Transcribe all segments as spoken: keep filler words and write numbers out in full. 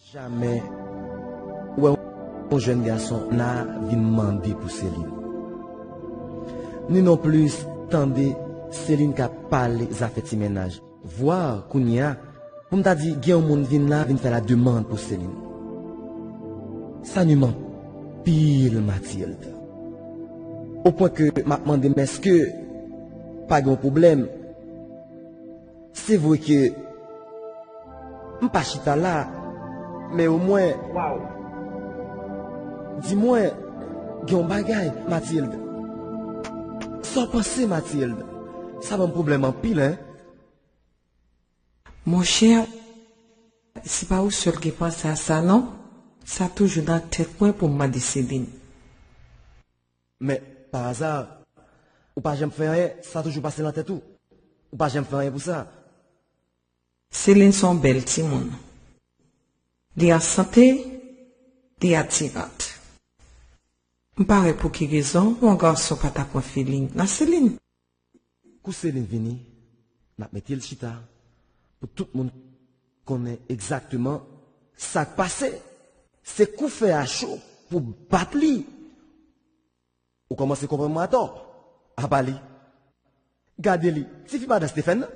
Jamè ou wè yon jèn gason nan vin mande pou Céline. Ni non plis tande Céline k ap pale zafè ti mennaj. Vwa kounye a, pou m ta di gen yon moun vin la, vin fè la demann pou Céline. Sa nwi m anpil, Mathilde. O pwen ke m ap mande m èske pa gen yon pwoblèm. Se vre ke m pa chita la, men omwen, di mwen, gen yon bagay, Mathilde. Sa w panse, Mathilde? Sa ban m pwoblèm anpil, en. Monchè, se pa ou sèl ki panse a sa, non. Sa toujou nan tèt mwen pou m mande Céline. Men, pa aza, ou pa janm fè anyen, sa toujou pase nan tèt ou. Ou pa janm fè anyen pou sa. Céline se yon bèl timoun. Li an sante, li atirant. M pa wè pou ki rezon yon gason pa ta pran feeling nan Céline. Kou Céline vini, n ap mete l chita pou tout moun konnen egzakteman sa k pase. Se kou fè a cho pou bat li. Ou kòmanse konprann mwen atò. Apa li. Gade li. Tifi madan Stephen nan.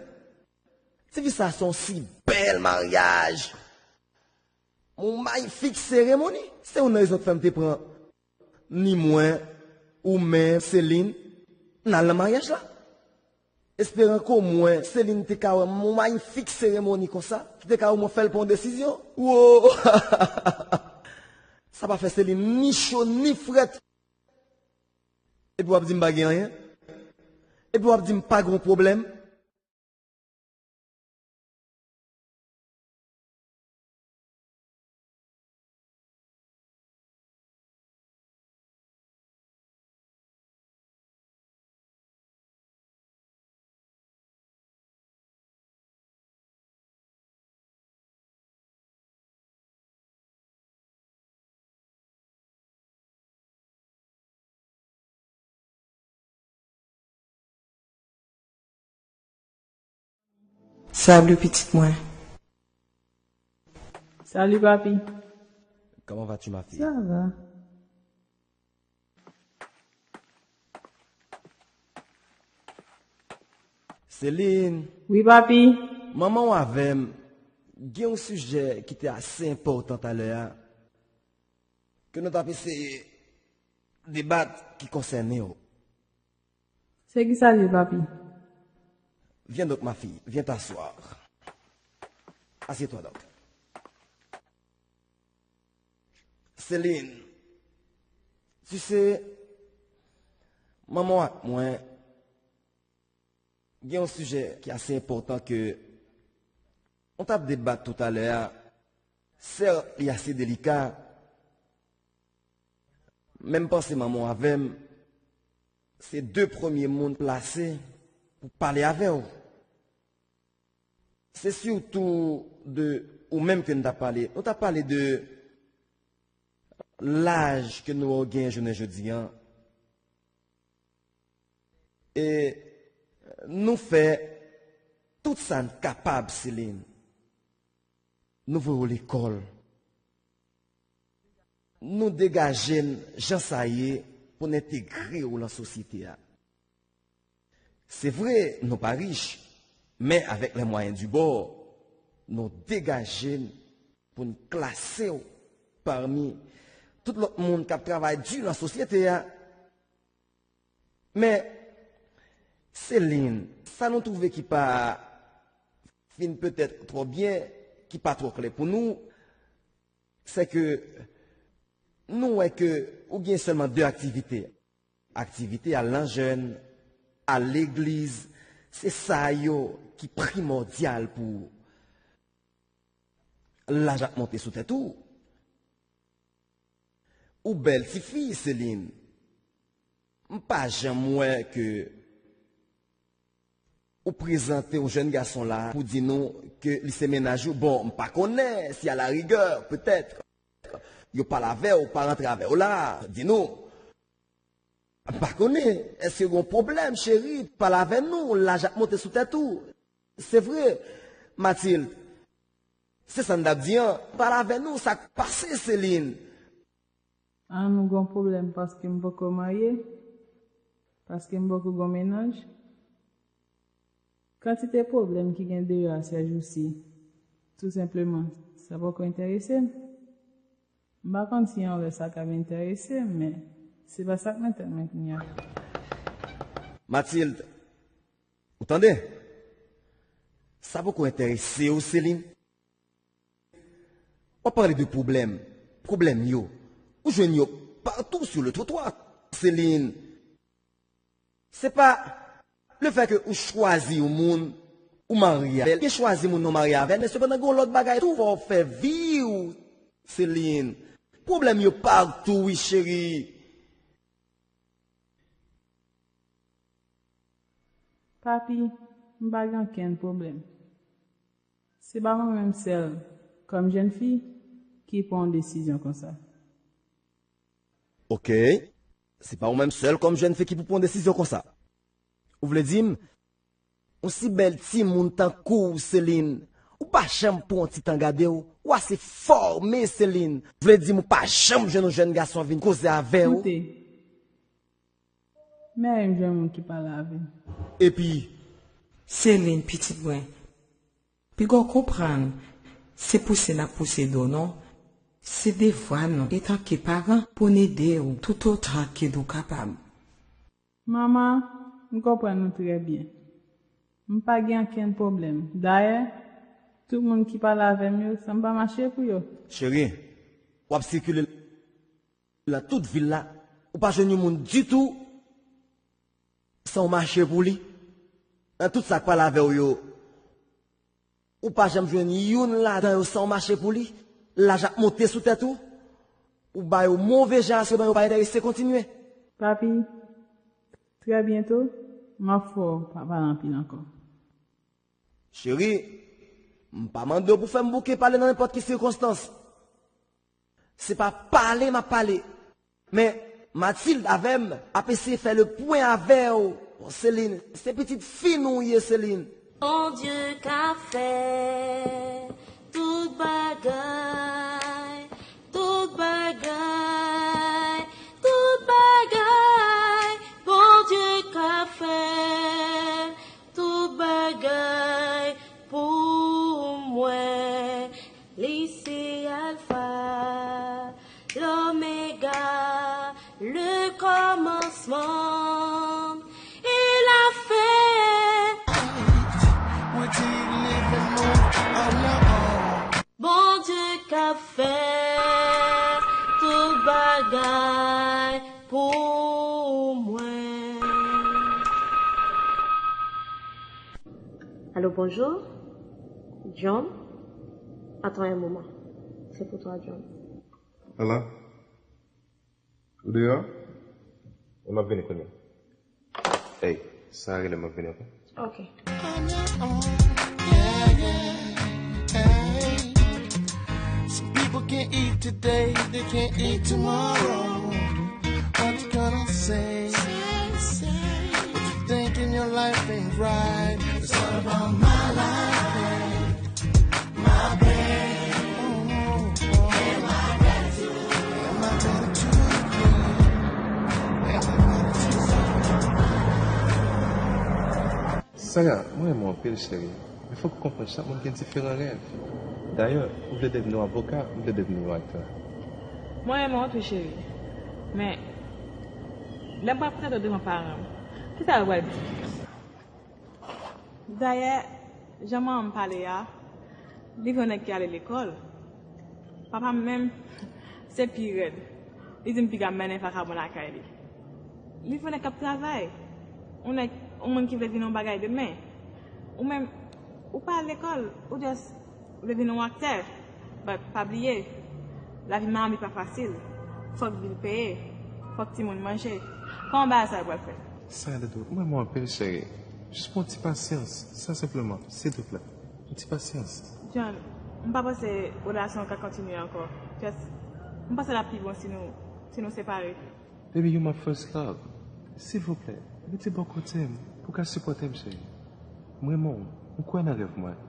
Tifi sa se yon si bèl maryaj. Yon mayifik seremoni. Se youn nan rezon k fè m te pran ni mwen, ou menm, Céline, n al nan maryaj la. Esperan ke omwen Céline te ka wè yon mayifik seremoni konsa, ki te ka omwen fè l pran yon desizyon. Wo! Sa pa fè Céline ni cho ni frèt. Epi w ap di m pa gen anyen? Epi w ap di m pa gen yon pwoblèm? Salut pitit mwen. Salut papi. Comment vas-tu, ma fille? Ça va. Céline, Oui papi. Manman w avè m gen yon sijè ki te ase enpòtan talè a, ke nou t ap eseye debat ki konsène w. Se ki sa l ye papi? Viens donc, ma fille, viens t'asseoir. Assieds-toi donc. Céline, tu sais, manman w ak mwen gen yon sijè ki ase enpòtan ke nou t ap debat toutalè a. Sèt, li ase delika, men m panse manman w avè m se de premye moun plase pou pale avè w. Se sitou de ou menm ke n t ap pale. Nou t ap pale de laj ke nou genyen jounen jodi a. E nou fè tout sa n kapab, Céline. Nou voye w lekòl. Nou degaje n jan sa ye pou n entegre w lan sosyete a. Se vre, nou pa rich, men avec les moyens du bord, nou degaje n pou n klase w pami tout lòt moun k ap travay di lan sosyete a. Men, Céline, sa nou twouve ki pa fin petèt twò byen, ki pa twò klè pou nou, se ke nou wè ke ou gen sèlman de aktivite. Aktivite al nan jèn, al legliz, se sa yo ki primòdyal pou ou. Laj ap monte sou tèt ou. Ou bèl tifi, Céline. M pa janm wè ke ou prezante yon jèn gason la pou di nou ke li se mennaj ou. Bon, m pa konnen si à la rigueur, peut-être, yo pale avè w, pa rantre avè w la, di nou. M pa konnen, èske gen yon pwoblèm, cheri, pale avè nou, laj ap monte sou tèt ou. Se vre, Mathilde. Se sa n t ap di an. Pale avè nou, sa k pase, Celine? Ah, nou gon pwoblèm paske m poko marye? Paske m poko gon mennaj? Kantite pwoblèm ki gen deyò a sèjousi, tou senpleman, sa poko enterese m. M pa konn si yon lè sa ka enterese m, men se pa sa k nan tèt mwen kounye a. Mathilde, ou tande? Sa poko enterese w, Celine? W ap pale de pwoblèm, pwoblèm yo, ou jwenn yo partou sou le twotwa, Celine. Se pa le fè ke ou chwazi yon moun, ou marye avè l, ou chwazi moun nan w marye avè l, men sepandan gen yon lòt bagay tou fò w fè vi w, Celine. Pwoblèm yo partou wi, cheri. Papi, m pa gen okenn pwoblèm. Se pa mwen menm sèl, kòm jèn fi, ki pran yon desizyon konsa. Ok. Se pa ou menm sèl kòm jèn fi ki pou pran desizyon konsa. Ou vle di m, yon si bèl timoun tankou w, Celine, ou pa janm pran yon ti tan gade w, ou ase fòme, Celine. Vle di m ou pa janm jwenn yon jèn gason vin koze avè w. Koute. Mèt m jwenn moun ki pale avè m. Epi, Celine, pitit mwen, piga w konprann, se pouse n ap pouse do non. Se devwa nou, etanke paran, pou n ede w toutotan ke nou kapab. Manman, m konprann nou trè byen. M pa gen okenn pwoblèm. Dayè, tout moun ki pale avè m yo, sa m pa mache pou yo. Cheri, w ap sikile nan tout vil la, ou pa jwenn yon moun ditou san w mache pou li. Nan tout sa k pale avè w yo, ou pa janm jwenn youn ladan yo san w mache pou li. Laj ap monte sou tèt ou. Ou ba yo move jan asirman yo pa enterese kontinye. Papi, trè byento, m ap fè w pa pale anpil ankò. Cheri, m pa mande w pou fè m bouke pale nan nenpòt ki sikonstans. Se pa pale m ap pale. Men, Mathilde avè m ap eseye fè le pwen avè w, Celine. Se pitit fi nou w ye, Celine. Bondye ka fè tout bagay, tout bagay, tout bagay. Bondye ka fè tout bagay pou mwen. Li se Alfa, Lomega, le kòmansman e la fen. Bondye ka fè tout bagay pou mwen. Allô, bonjour. John, attends un moment. C'est pour toi, John. Hello? Ou deyò? M ap vini kounye a. Ey, sa rele m ap vini ankò. Ok. Some people can't eat today, they can't eat tomorrow. What you gonna say? What you think in your life ain't right? It's all about my life, my pain, and my gratitude. And my gratitude, yeah. And my gratitude. Sarah, mwen renmen w anpil, cheri. Men fòk ou konprann, chak moun gen diferan rèv. Dayè, ou vle devni yon avoka, m vle devni yon aktè. Mwen renmen w tou, cheri. Men, lè m pral prezante w devan paran m, kisa yo pral di? Dayè, jan manman m pale a, li vle yon nèg ki ale lekòl. Papa m menm, se pi rèd. Li di m piga m mennen vakabon lakay li. Li vle yon nèg k ap travay. Yon nèg, yon moun ki vle vin yon bagay demen. Ou menm, ou pa al lekòl, ou just vle vin yon aktè. But pa bliye, lavi Miami pa fasil. Fòk bil peye, fòk timoun manje. Kòman bagay sa yo pral fèt? Sa rele tou, mwen renmen w anpil, cheri. Jis pran yon ti pasyans, sa senpleman, silvouplè. Yon ti pasyans. John, m pa panse relasyon an ka kontinye ankò. Just, m panse l ap pi bon si nou, si nou separe. Baby, you my first love. Silvouplè, rete bò kote m pou w ka sipòte m, cheri. M renmen w, m kwè nan rèv mwen.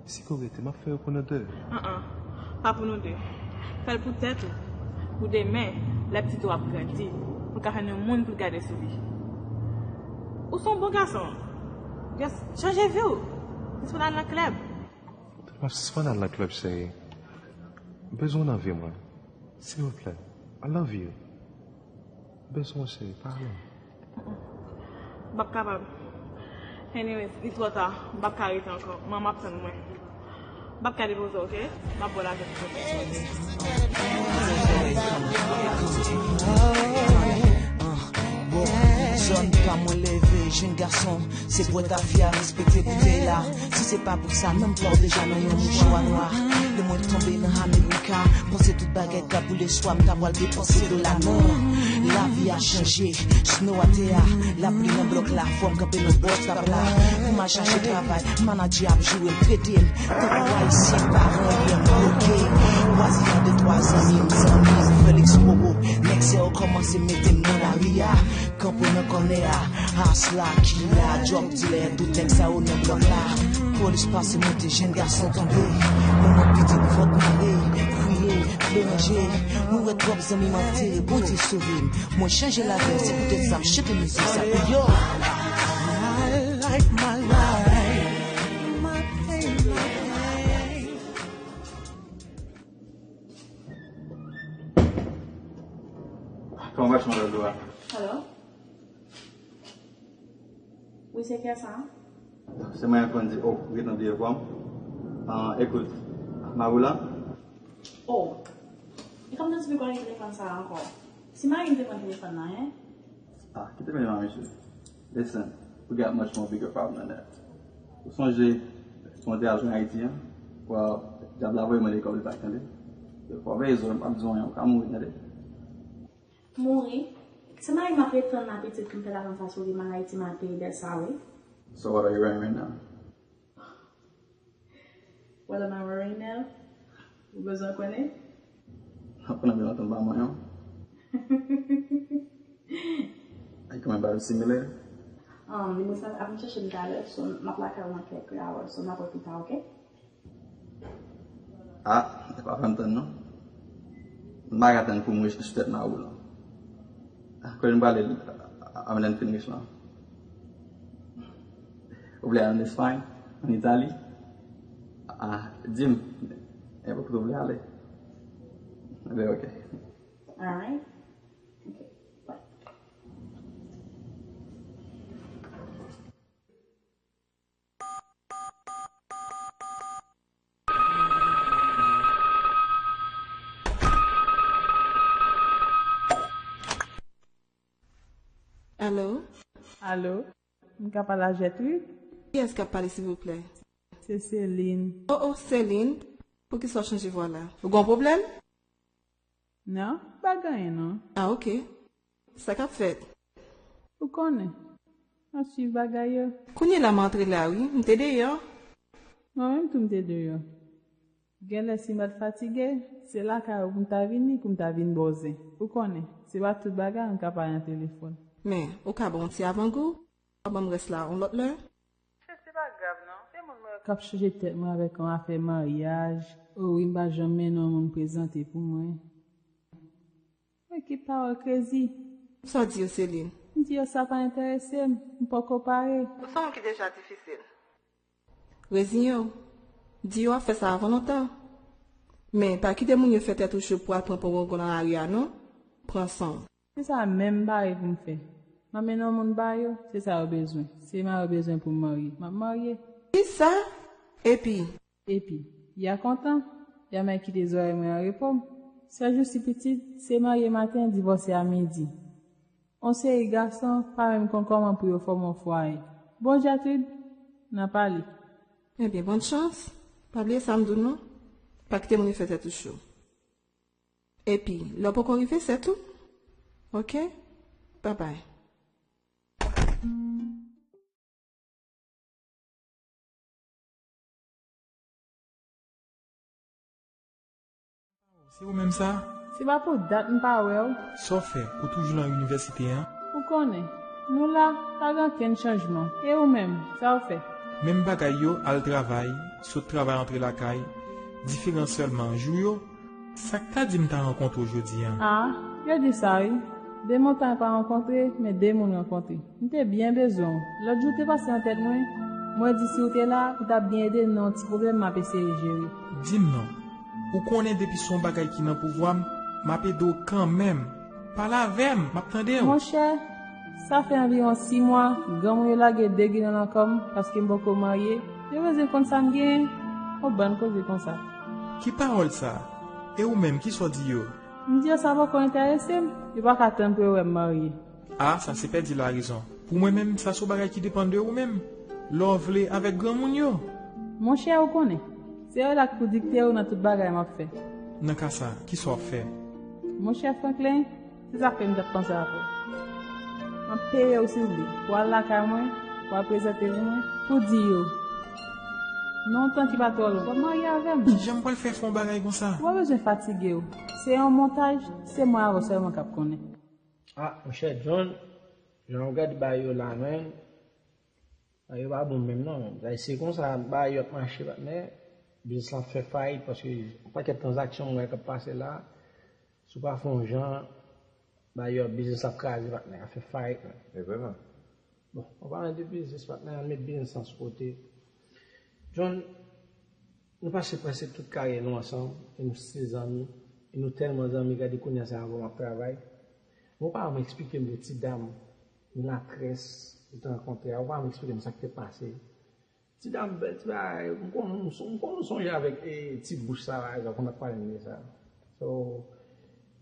Si Ko rete, m ap fè yo pou nou de. An-an, pa pou nou de. Fè l pou tèt ou. Pou demen, lè pitit ou ap grandi, pou l ka jwenn yon moun pou l gade sou li. Ou se yon bon gason. Just chanje vi w. Sispann al nan klèb. M ap sispann al nan klèb, cheri. M bezwen w nan vi mwen. Silvouplè. I love you. M bezwen w, cheri. Pale m. M p ap kapab. Anyways, li twò ta. M p ap ka rete ankò. Manman ap tann mwen. M p ap ka depoze w, oke? M ap ba w lajan pou w soti. Bon, zòn pa mwen leve, jenn gason, se bwè tafya, respekte boutèy la. Si se pa pou sa, menm pa w deja nan yon mouchwa nwa. Lè mwen tonbe nan Amerika, panse tout bagay ka boule swa, m ta pral depanse dola nan. Lavi a chanje, snow atè a, lapli nan blòk la, fò m kanpe nan bòs la pla. Pou m al chache travay, manadjè ap joure m, trete m tankou ayisyen pa renmen m, bloke. Vwazen an de twa zanmi m, zanmi m, Felix Bobo, nèg sa yo kòmanse mete m nan lari a. Kanpe nan kònè a, asla, kila, djòb dilè, tout nèg sa yo nan blòk la. Polis pase monte, jenn gason tonbe. Manman pitit vòt mare, kriye, vle manje. Mwen wè twòp zanmi m antere, Bondye sove m. Mwen chanje lavi m, se poutèt sa m chante mizik sa pou yo. I like my life. Kòman w ap mache, madanm Dora? Hello? Wi, se kè sa? Se mwen k konn di, oh, ou gentan bliye vwa m. Ah, ekout, mari w la? Oh, e kòm nan ti pi gwo telefòn sa a ankò. Si mari m te pran telefòn nan, en? Ah, kite m ale, mesye. Listen, we got much more bigger problem than that. Ou sonje, si mwen te al jwenn Ayiti an, well, dyab la voye mwen lekòl, li pa k tande. Fò w veye zo w, m p ap di w anyen, ou ka mouri, tande. Mouri? Se mari m ap ret tann la pitit pou m fè lajan sa sou li, m al Ayiti, m al peye dèt sa, wi. So what are you wearing right now? What am I wearing now? Ou bezwen konnen? N ap konnen anpil lontan pa mwen, non. Ay, kòman ba yo simile? Um, li mwen sa ap chèche m talè, so m ap lakay ou nan kèk hours, so n ap wè pita, oke? Ah, e pa fè m tann non. M pa ka tann pou m rich sou tèt mari w lan. Ah, kote n prale, ah, avè lè n fin rich lan? Ou vle al an Espay? An Itali? Ah, di m, enpòt kote w vle ale. Ebyen, oke. Alright. Ok. Bye. Alo? Alo? M ka pale a Gertrude? Kiyès k ap pale, silvouplè? Se Celine. Oh, oh, Celine, poukisa w chanje vwa la? Ou gen yon pwoblèm? Non, pa gen anyen non. Ah, ok. Sa k ap fèt? Ou konnen, m ap swiv bagay yo. Kounye la m antre la wi, m te deyò. Mwen menm tou m te deyò. Genlè si m pa t fatige, se lakay ou pou m ta vini pou m ta vin ba w zen. Ou konnen, se pa tout bagay m ka pale nan telefòn. Men, ou ka ban yon ti avangou? Ban m rès la yon lòt lè. Cheri, se pa grav non. Se moun mwen yo k ap chanje tèt mwen avèk yon afè maryaj. O wi, m pa janm mennen yon moun prezante pou mwen. Mwen ki pawòl krezi. Sa w di yo, Celine? M di yo sa pa enterese m. M poko pare. Ou se yon moun ki deja difisil. Reziyen w. Di yo w ap fè sa avan lontan. Men, pa kite moun yo fè tèt ou cho pou al pran pon gongon nan lari a non. Pran san w. Se sa menm m pare pou m fè. M ap mennen yon moun ba yo, se sa yo bezwen. Se mari yo bezwen pou m marye. M ap marye. Kisa? Epi? Epi, y a kontan. Y a mèt kite zòrèy mwen an repo m. Sèl jou si pitit, se marye maten, divòse a midi. On seri gason pa menm konn kòman pou yo fòme yon fwaye. Bon, Gertrude, n a pale. Ebyen, bòn chans. Pa bliye sa m di w non. Pa kite moun yo fè tèt ou cho. Epi, lè w poko rive, se tou. Ok? Babay. Se ou menm sa? Se pa pou dat m pa wè w. Sa w fè? Ou toujou nan inivèsite an? Ou konnen, nou la, pa gen okenn chanjman. E ou menm, sa w fè? Menm bagay yo, al travay, sot travay antre lakay, diferans sèlman jou yo. Sa k ta di m ta rankontre w jodi a? A, yo di sa wi. De montay pa rankontre, men de moun rankontre. M te byen bezwen w. Lòt jou w te pase nan tèt mwen, mwen di si w te la, ou t ap byen ede m nan yon ti pwoblèm m ap eseye jere. Di m non. Ou konnen depi se yon bagay ki nan pouvwa m, m ap ede w kanmenm. Pale avè m, m ap tande w. Monchè, sa fè anviwon sis mwa, granmoun yo lage de grenn nan kò m paske m poko marye. Yo bezwen konn sa m genyen. Yon bann koze konsa. Ki pawòl sa? E ou menm, kisa w di yo? M di yo sa poko enterese m. Yo pa ka tann pou yo wè m marye. A, sa se pèdi larezon. Pou mwen menm, sa se yon bagay ki depann de ou menm. Lè w vle avèk granmoun yo. Monchè, ou konnen, se yo la k pou dikte w nan tout bagay m ap fè. Nan ka sa, kisa w ap fè? Monchè Franklin, se sa k fè m t ap panse avè w. M ap peye w si w vle. Pou w al lakay mwen, pou w al prezante mwen, pou w di yo, nan yon tan ki pa twò lwen, w ap marye avè m. Kijan m pral fè fè yon bagay konsa? Ou pa bezwen fatige w. Se yon montaj, se mwen avè w sèlman k ap konnen. A, monchè John, jan w gade bagay yo la, menn, bagay yo pa bon menm non. Bagay se konsa, bagay yo ap mache, patnè. Biznis lan ap fè fayit paske yon pakèt tranzaksyon m wè k ap pase la. Si w pa fè yon jan, bagay yo, biznis ap kraze, patnè, ap fè fayit, menn. E vrèman. Bon, an palan de biznis, patnè, ann met biznis lan sou kote. John, nou pase prèske tout karyè nou ansanm, e nou still zanmi, e nou tèlman zanmi, gade kounye a se avè w m ap travay. Bon, ou pa janm eksplike m de ti dam, milatrès, ou te rankontre a, ou pa janm eksplike m sa k te pase. Ti dam bèl, ti bagay, m konn, m son- m konn sonje avèk, e, ti bouch sa, bagay sa, konn ap pale m de sa. So,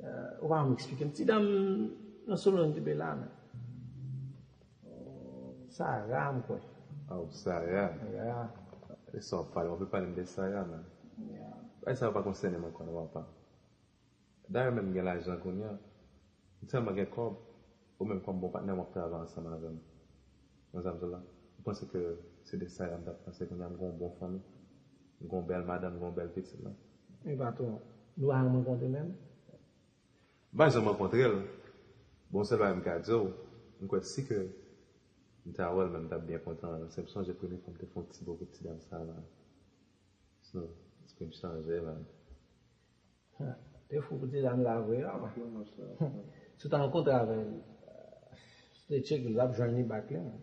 e, ou pa janm eksplike m. Ti dam nan Solon ki te la, men. Sara, m kwè. Oh, Sara. Ya. E sa w ap pale, w ap pale m de Sara, man. Ya. Bagay sa yo pa konsène m ankò, non, papa. Dayè, menm m gen lajan kounye a. M tèlman gen kòb, ou menm kòm bon patnè m w ap travay ansanm avè m. Ou konn sa m di w la? Ou panse ke se de Sara m t ap panse kounye a, m gen yon bon fanmi. M gen yon bèl madanm, m gen yon bèl pitit la. Men patwon, nou pa janm rankontre menm? M pa janm rankontre l. Bon, sèl bagay m ka di w, m kwè si ke m ta wè l, men m t ap byen kontan. Se m sonje premye fwa m te fè yon ti bo pou ti dam sa la. Sinon, espri m chanje, man. Ha, te fou pou ti dam la vre, a. Si w ta rankontre avè l, si w te tcheke l, w t ap jwenn li back li, man.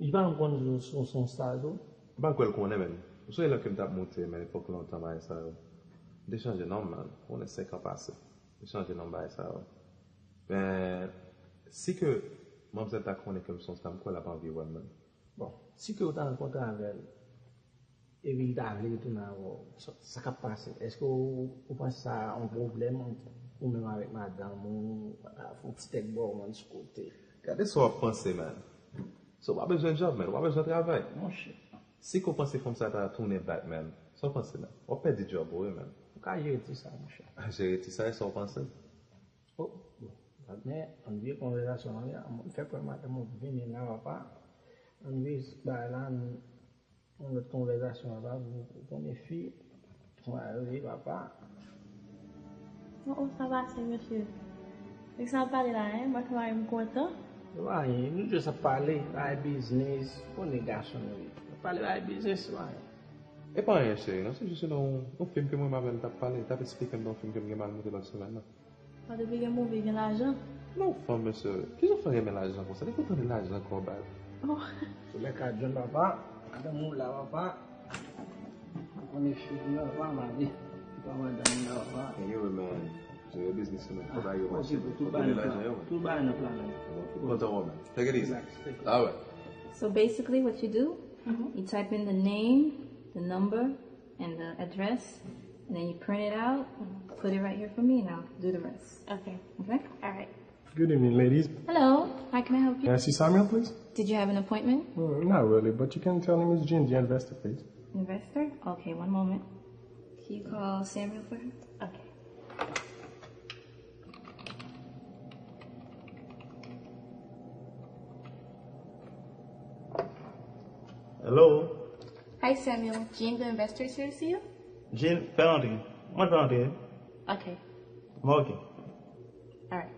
Li pa janm konn si w se yon star tou. M pa kwè l konnen, menn. Ou sonje lè ke m t ap moute, menn, epòk lontan, bagay sa yo. M te chanje non m, man. Ou konnen senk an pase. M te chanje non m, bagay sa yo. Men, si ke manmzèl ta konnen ke m se yon star, m kwè l ap anvi wè m, menn. Bon, si ke w ta rankontre avè l, epi li ta vle retounen avè w, sa, sa k ap pase? Èske w, ou panse sa yon pwoblèm ant ou menm avèk madanm ou, pa ta fè yon ti tèt bò w, yon ti kote? Gade sa w ap panse, man. So, w pa bezwen djòb, man. W pa bezwen travay. Monchè. Si ke w panse fanm sa ta tounen back, man, sa w panse, man? W ap pèdi djòb ou, wi, man. Ou ka jere ti sa, monchè. Jere ti sa, e sa w panse? Oh, bon. Patnè, ann vire konvèsasyon an, ya. Mwen fè kwè madanm mwen vini la, papa. Ann vire bagay la, ann yon lòt konvèsasyon, papa. Ou konnen fi, mwen, wi, papa. Oh, oh, sa pase, mesye. Nèg sa ap pale la, en? Mwen fè mari m kontan. Se pa anyen, nou jis ap pale, bagay biznis, ou konnen gason nou ye. N ap pale bagay biznis, se pa anyen. E pa anyen, cheri, non, se jis yon, yon fim ke mwen menm avè l t ap pale, l t ap esplike m de yon fim ke m gen m al moute lòt semèn nan. Sa depi gen move, gen lajan. Non, fanm, mesye, kijan w fè renmen lajan konsa? Depi w tande lajan, kòb al. Oh. Sou lè ka John papa, madanm ou la papa. Ou konnen fi m nan papa, mari. Papa madanm ou la papa. Anyway, man, jere biznis ou, man. Kòb la yo mache, man. Tout bagay nan plan. Tout bagay nan plan, man. Kontan wè w, man. Take it easy. Relax, take it. All right. So basically what you do, you type in the name, the number, and the address, and then you print it out, put it right here for me, and I'll do the rest. Okay. Okay? All right. Good evening, ladies. Hello, how can I help you? Can I see Samuel, please? Did you have an appointment? Mm, not really, but you can tell him it's Jean, the investor, please. Investor? Okay, one moment. Can you call Samuel for him? Okay. Hello? Hi, Samuel. Jean, the investor, is here to see you. Jean, fè l antre. Mwen fè l antre. Okay. Mwen, ok. All right.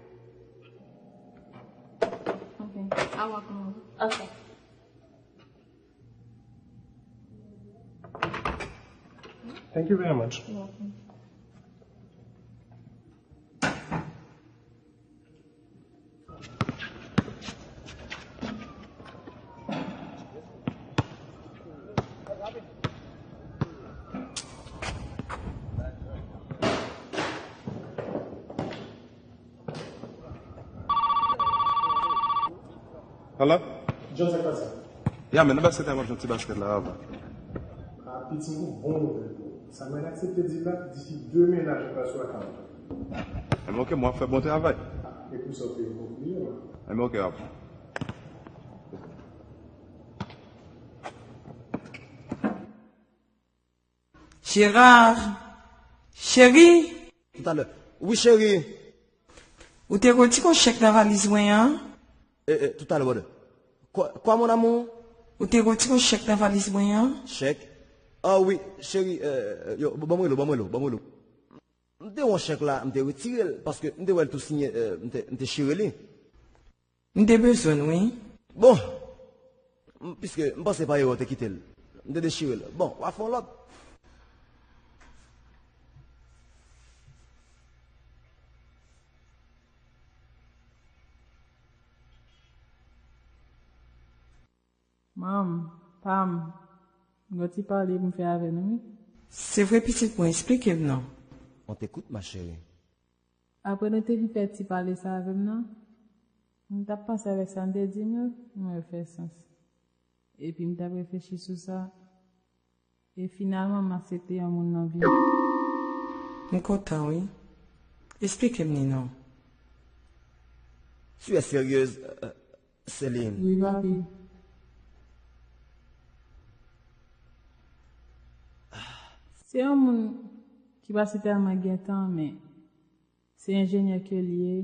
Okay. I'll walk him over. Okay. Thank you very much. Hello? John, sa k pase? Ya, men nan basket la, m ap jwe ti basket la avan. Ah, piti, m gon bon nouvèl pou ou. Samuel aksepte deal la, disi demen lajan pral sou account. Enben, ok, mwen ap fè bon travay. Ah, e pou sa w te konpliman. Enben, ok, ap. Gérard, cheri. Toutalè. Wi, cheri. Ou te retire yon chèk nan valiz mwen an? E, e, toutalè, brother. Kwa, kwa, mon amour? Ou te retire yon chèk nan valiz mwen an? Chèk? Ah wi, cheri, e, e, yo, ban m rele w, ban m rele w, ban m rele w. M te wè yon chèk la, m te retire l, paske m te wè l tou siyen, e, m te, m te chire li. M te bezwen l, wi. Bon, m- piske m panse pa erè w te kite l. M te dechire l. Bon, w a fè yon lòt. Manm, pa m, m gen yon ti pale pou m fè avè nou, wi. Se vre, pitit mwen, eksplike m non. On t'écoute, ma chérie. Apre nou te fin fè ti pale sa avè m nan, m t ap panse avèk sa n te di m yo, m wè l fè sans. Epi m t ap reflechi sou sa, e finalman m aksepte yon moun nan vi m. M kontan, wi. Eksplike m li non. Tu es sérieuse, euh, Céline? Wi, papi. Se yon moun ki pa si tèlman gen tan, men se enjenyè ke l ye.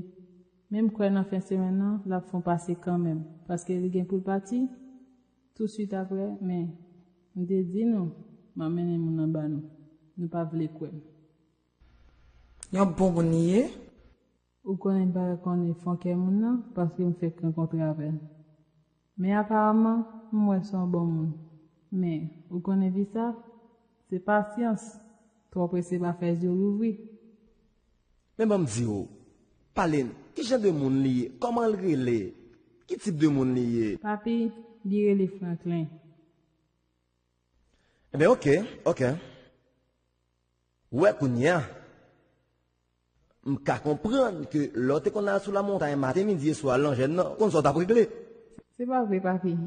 Men m kwè nan fen semèn nan, l ap fè yon pase kanmenm, paske li gen pou l pati tousuit apre, men m te di nou, m ap mennen moun nan ba nou. Nou pa vle kwè m. Yon bon moun li ye? Ou konnen m pa ka konnen fon kè moun nan, paske m fèk rankontre avè l. Men aparaman, m wè se yon bon moun. Men, ou konnen vi sa, se pasyans. Twò prese pa fè je w louvri. Men ban m di w, pale m, ki jan de moun li ye, kòman l rele, ki tip de moun li ye? Papi, li rele Franklin. Enben, ok, ok. Ou wè kounye a, m ka konprann ke lè w te konn al sou lamontay maten, midi e swa, al nan jèn nan, ou konn sa w t ap regle. Se pa vre, papi.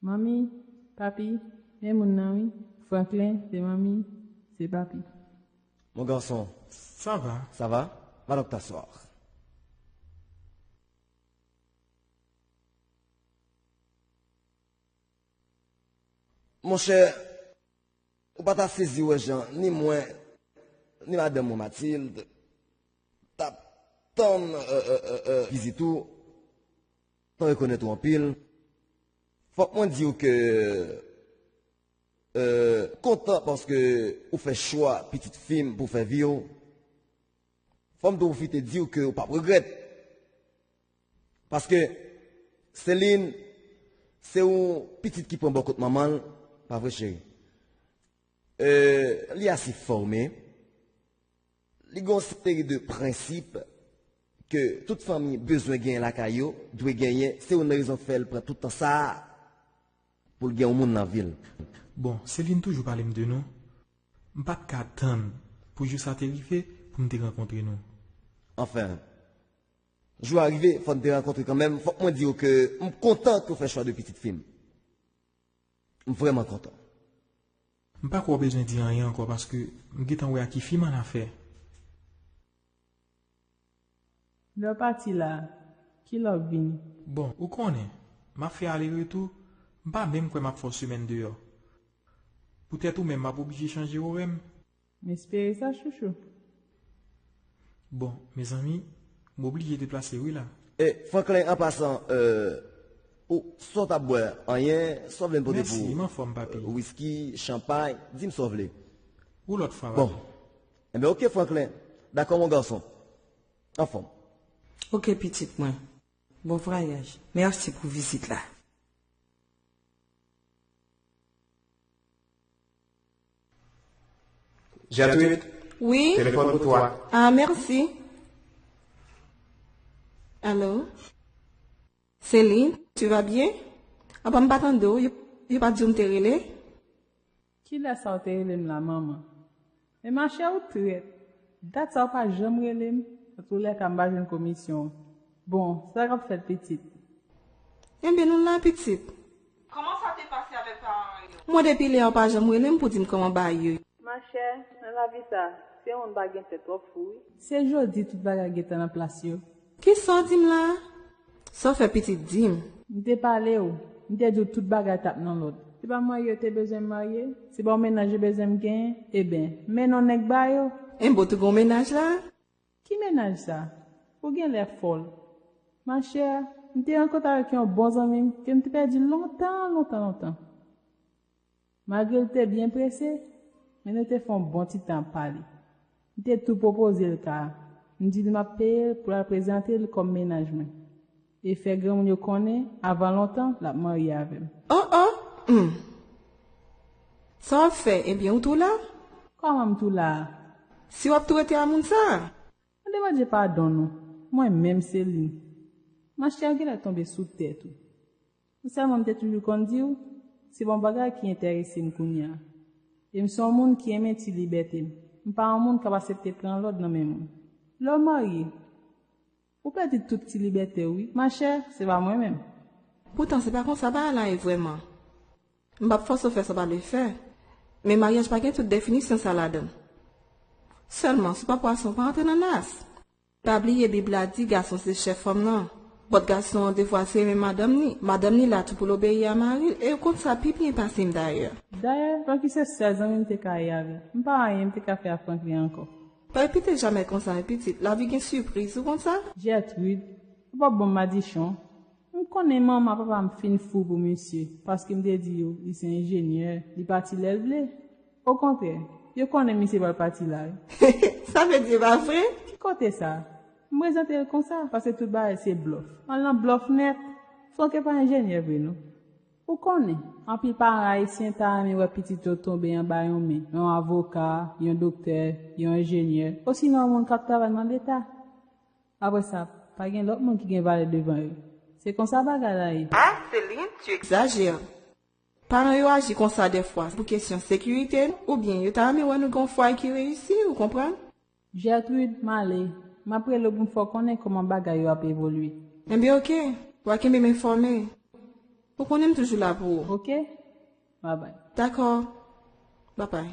Manmi, papi, men moun nan wi. Franklin, se manmi, se papi. Mon garçon, Ça va. Ça va? Va donc t'asseoir. Monchè, ou pa ta sezi wè jan ni mwen, ni madanm mwen Matilde, t ap tann euh, euh, euh, euh, vizit ou, tan rekonèt ou anpil. Fòk mwen di w ke euh, kontan paske ou fè chwa pitit fi m pou fè vi w. Fò m tou pwofite di w ke ou p ap regrèt. Paske Celine, se yon pitit ki pran bò kot manman l, pa vre, cheri? Euh, li ase fòme, li gen yon seri de prensip ke tout fanmi bezwen genyen lakay yo, dwe genyen, se youn nan rezon k fè l pran tout tan sa a pou l gen yon moun nan vi l. Bon, Celine toujou pale m de nou. M pa t ka tann pou jou sa te rive pou m te rankontre nou. Anfen, jou a rive, fò n te rankontre kanmenm. Fòk mwen di w ke m kontan ke w fè chwa de pitit fi m. M vrèman kontan. M pa kwè w bezwen di anyen ankò paske m gentan wè a ki fi m annafè. Lè w pati la, kilè w ap vini? Bon, ou konnen, m ap fè ale retou, m pa menm kwè m ap fè yon semèn deyò. Poutèt ou menm, m ap oblije chanje orè m. M espere sa, chouchou. Bon, mezanmi, m oblije deplase wi la. E, Franklin, an pasan, euh, ou, sa w t ap bwè, anyen, sa w vle m pote pou ou? Mèsi, m anfòm, papi. Wiski, chanpay, di m sa w vle. Ou lòt fwa, Bon. papi. Enben, ok, Franklin. Dakò, mon garçon. Anfòm. Ok, pitit mwen. Bon vwayaj. Mèsi pou vizit la. Gertrude, wi, telefòn pou twa. Ah, mèsi. Alo? Céline, tu vas bien? Apa m pa tande w? Yo, yo pa t di w m te rele? Kilè sa w te rele m la, manman? Men machè, ou trèt. Dat sa w pa janm rele m. Antoulèka, m pa jwenn komisyon an. Bon, sa k ap fèt, pitit? Enben, nou la, pitit. Kòman sa te pase avèk paran yo? Mwen, depi lè a, w pa janm rele m pou di m kòman bagay yo ye. Machè, nan lavi sa, se yon moun pa gen tèt, w ap fou, wi. Se jodi tout bagay gentan nan plas yo. Kisa w di m la a? Sa w fè, pitit, di m. M te pale w. M te di w tout bagay t ap nan lòd. Se pa marye yo te bezwen m marye? Se pa yon mennaj yo bezwen m genyen? Eben, mennen yon nèg ba yo. Enben, w tou gen yon mennaj la? Ki mennaj sa? Ou genlè fòl. Machè, m te rankontre avèk yon bon zanmi m ke m te pèdi lontan, lontan, lontan. Malgre l te byen prese, men nou te fè yon bon ti tan ap pale. M te tou pwopoze l ka a. M di l m ap peye l pou l al prezante l kòm mennaj mwen. E fè granmoun yo konnen, avan lontan, l ap marye avè m. Oh, oh! Hmm. Sa w ap fè? Ebyen, ou tou la? Kòman m tou la a? Si w ap tou rete a moun sa a? Mande Bondye padon non. Mwen menm, Céline. Machè, ou genlè tonbe sou tèt ou. Sèlman m te toujou konn di w, se pa yon bagay ki enterese m kounye a. E m se yon moun ki renmen ti libète m. M pa yon moun k ap aksepte pran lòd nan men moun. Lè w marye, ou pèdi tout ti libète w, wi. Machè, se pa mwen menm. Poutan, se pa konsa bagay la ye vrèman. M p ap fòse w fè sa w pa vle fè. Men maryaj pa gen tout definisyon sa ladan l. Sèlman, si w pa pwason, pa antre nan nas. Pa bliye Bib la di gason se chèf fanm nan. Pòt gason an defwa se renmen madanm ni. Madanm ni la tou pou l obeyi a mari l, e ou konn sa pi byen pase m dayè. Dayè, Francky se sèl zanmi m te ka ye avè l. M pa anyen m te ka fè ak Francky ankò. Pa repete jamè konsa, men pitit, lavi gen sipriz, ou konn sa? Gertrude, ou p ap ban m madichon. M konnen manman papa m fin fou pou misye, paske m te di yo li se enjenyè, li pati lè l vle. Okontrè, yo konnen misye pral pati la, wi. Sa vle di e pa vre? Ki kote sa? M prezante l konsa, paske tout bagay se blòf. Al nan blòf nèt. Francky pa enjenyè vre, non. Ou konnen, anpil paran ayisyen ta renmen wè pitit yo tonbe anba yon men, yon avoka, yon doktè, yon enjenyè, osinon yon moun k ap travay nan Leta. Apre sa, pa gen lòt moun ki gen valè devan yo. Se konsa bagay la ye. Ah, Céline, tu exagères. Paran yo aji konsa dèfwa pou kesyon sekirite nou, oubyen yo ta renmen wè nou gen yon fwaye ki reyisi, ou konprann? Gertrude, m ale. M ap rele w pou m fè w konnen kòman bagay yo ap evolye. Enben, oke. W a kenbe m enfòme. Ou konnen m toujou la pou ou. Oke. Babay. Dakò. Babay.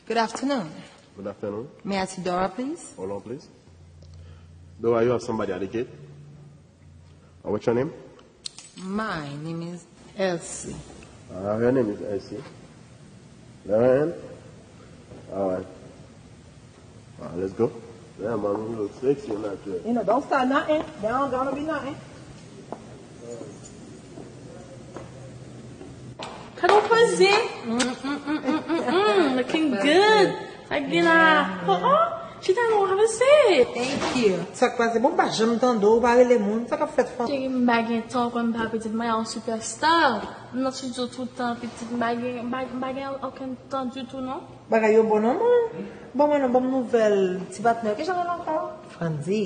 Good afternoon. Good afternoon. May I see Dora, please? Hold on, please. Dora, you have somebody at the gate. Uh, what's your name? My name is Elsie. Uh, her name is Elsie. Alright. Alright. Ah, let's go. Yeah, man, you look sexy in that dress. You know, don't start nothing. Don't gonna be nothing. Kado poze. Mm, mm, mm, mm, mm, mm. Looking good. Sa gen la. Oh, oh. Chita non, have a seat. Thank you. Sa k pase? Bon, m pa janm tande w, ou pa rele moun. Sa k ap fèt, fanm? Cheri, m pa gen tan, ou konn m pa pitit, mwen yon superstar. M nan studio tout tan, pitit, m pa gen, m pa, m pa gen okenn tan ditou, non. Bagay yo bon non, man. Ban mwen non, ban m nouvèl ti patnè. Kijan l rele ankò? Frandy.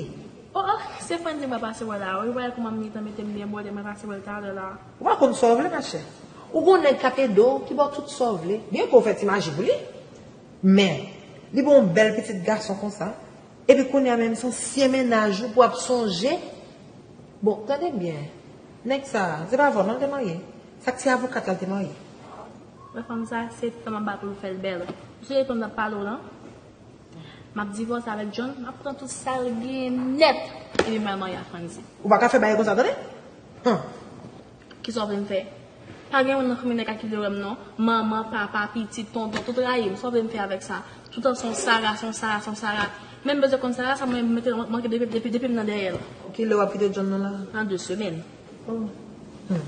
Oh, oh, se Frandy mwen pase wè la. Wi, wè kòman m gentan mete m byen bòde, mwen pase wè l talè la. Ou pa konn sa w vle, machè. Ou gon nèg k ap ede w, ki ba w tout sa w vle. Byen ke w fè ti maji pou li. Men, li ba w yon bèl pitit gason konsa. Epi kounye a menm, se ansyen mennaj ou pou w ap sonje. Bon, tande m byen. Nèg sa, se pa avè w non l te marye. Sa k se avokat la l te marye. Wè fanm sa, se tan anba pou l fè l bèl. Ou sonje tan m t ap pale w lan? M ap divòse avèk John, m ap pran tout sa l genyen nèt, epi m al marye ak Frandy. Ou pa ka fè bagay konsa, tande? Huh. Kisa w vle m fè? Pa gen youn nan fanmi nèg la ki vle wè m non. Manman, papa, pitit, tonton, tout rayi m. Sa w vle m fè avèk sa? Toutan se yon Sara, se yon Sara, se yon Sara. Men m bezwen konn Sara sa, mwen mete manke depi, depi, depi m nan dèyè l. Kilè w ap kite John nan la? Nan de semèn. Oh. Hmm.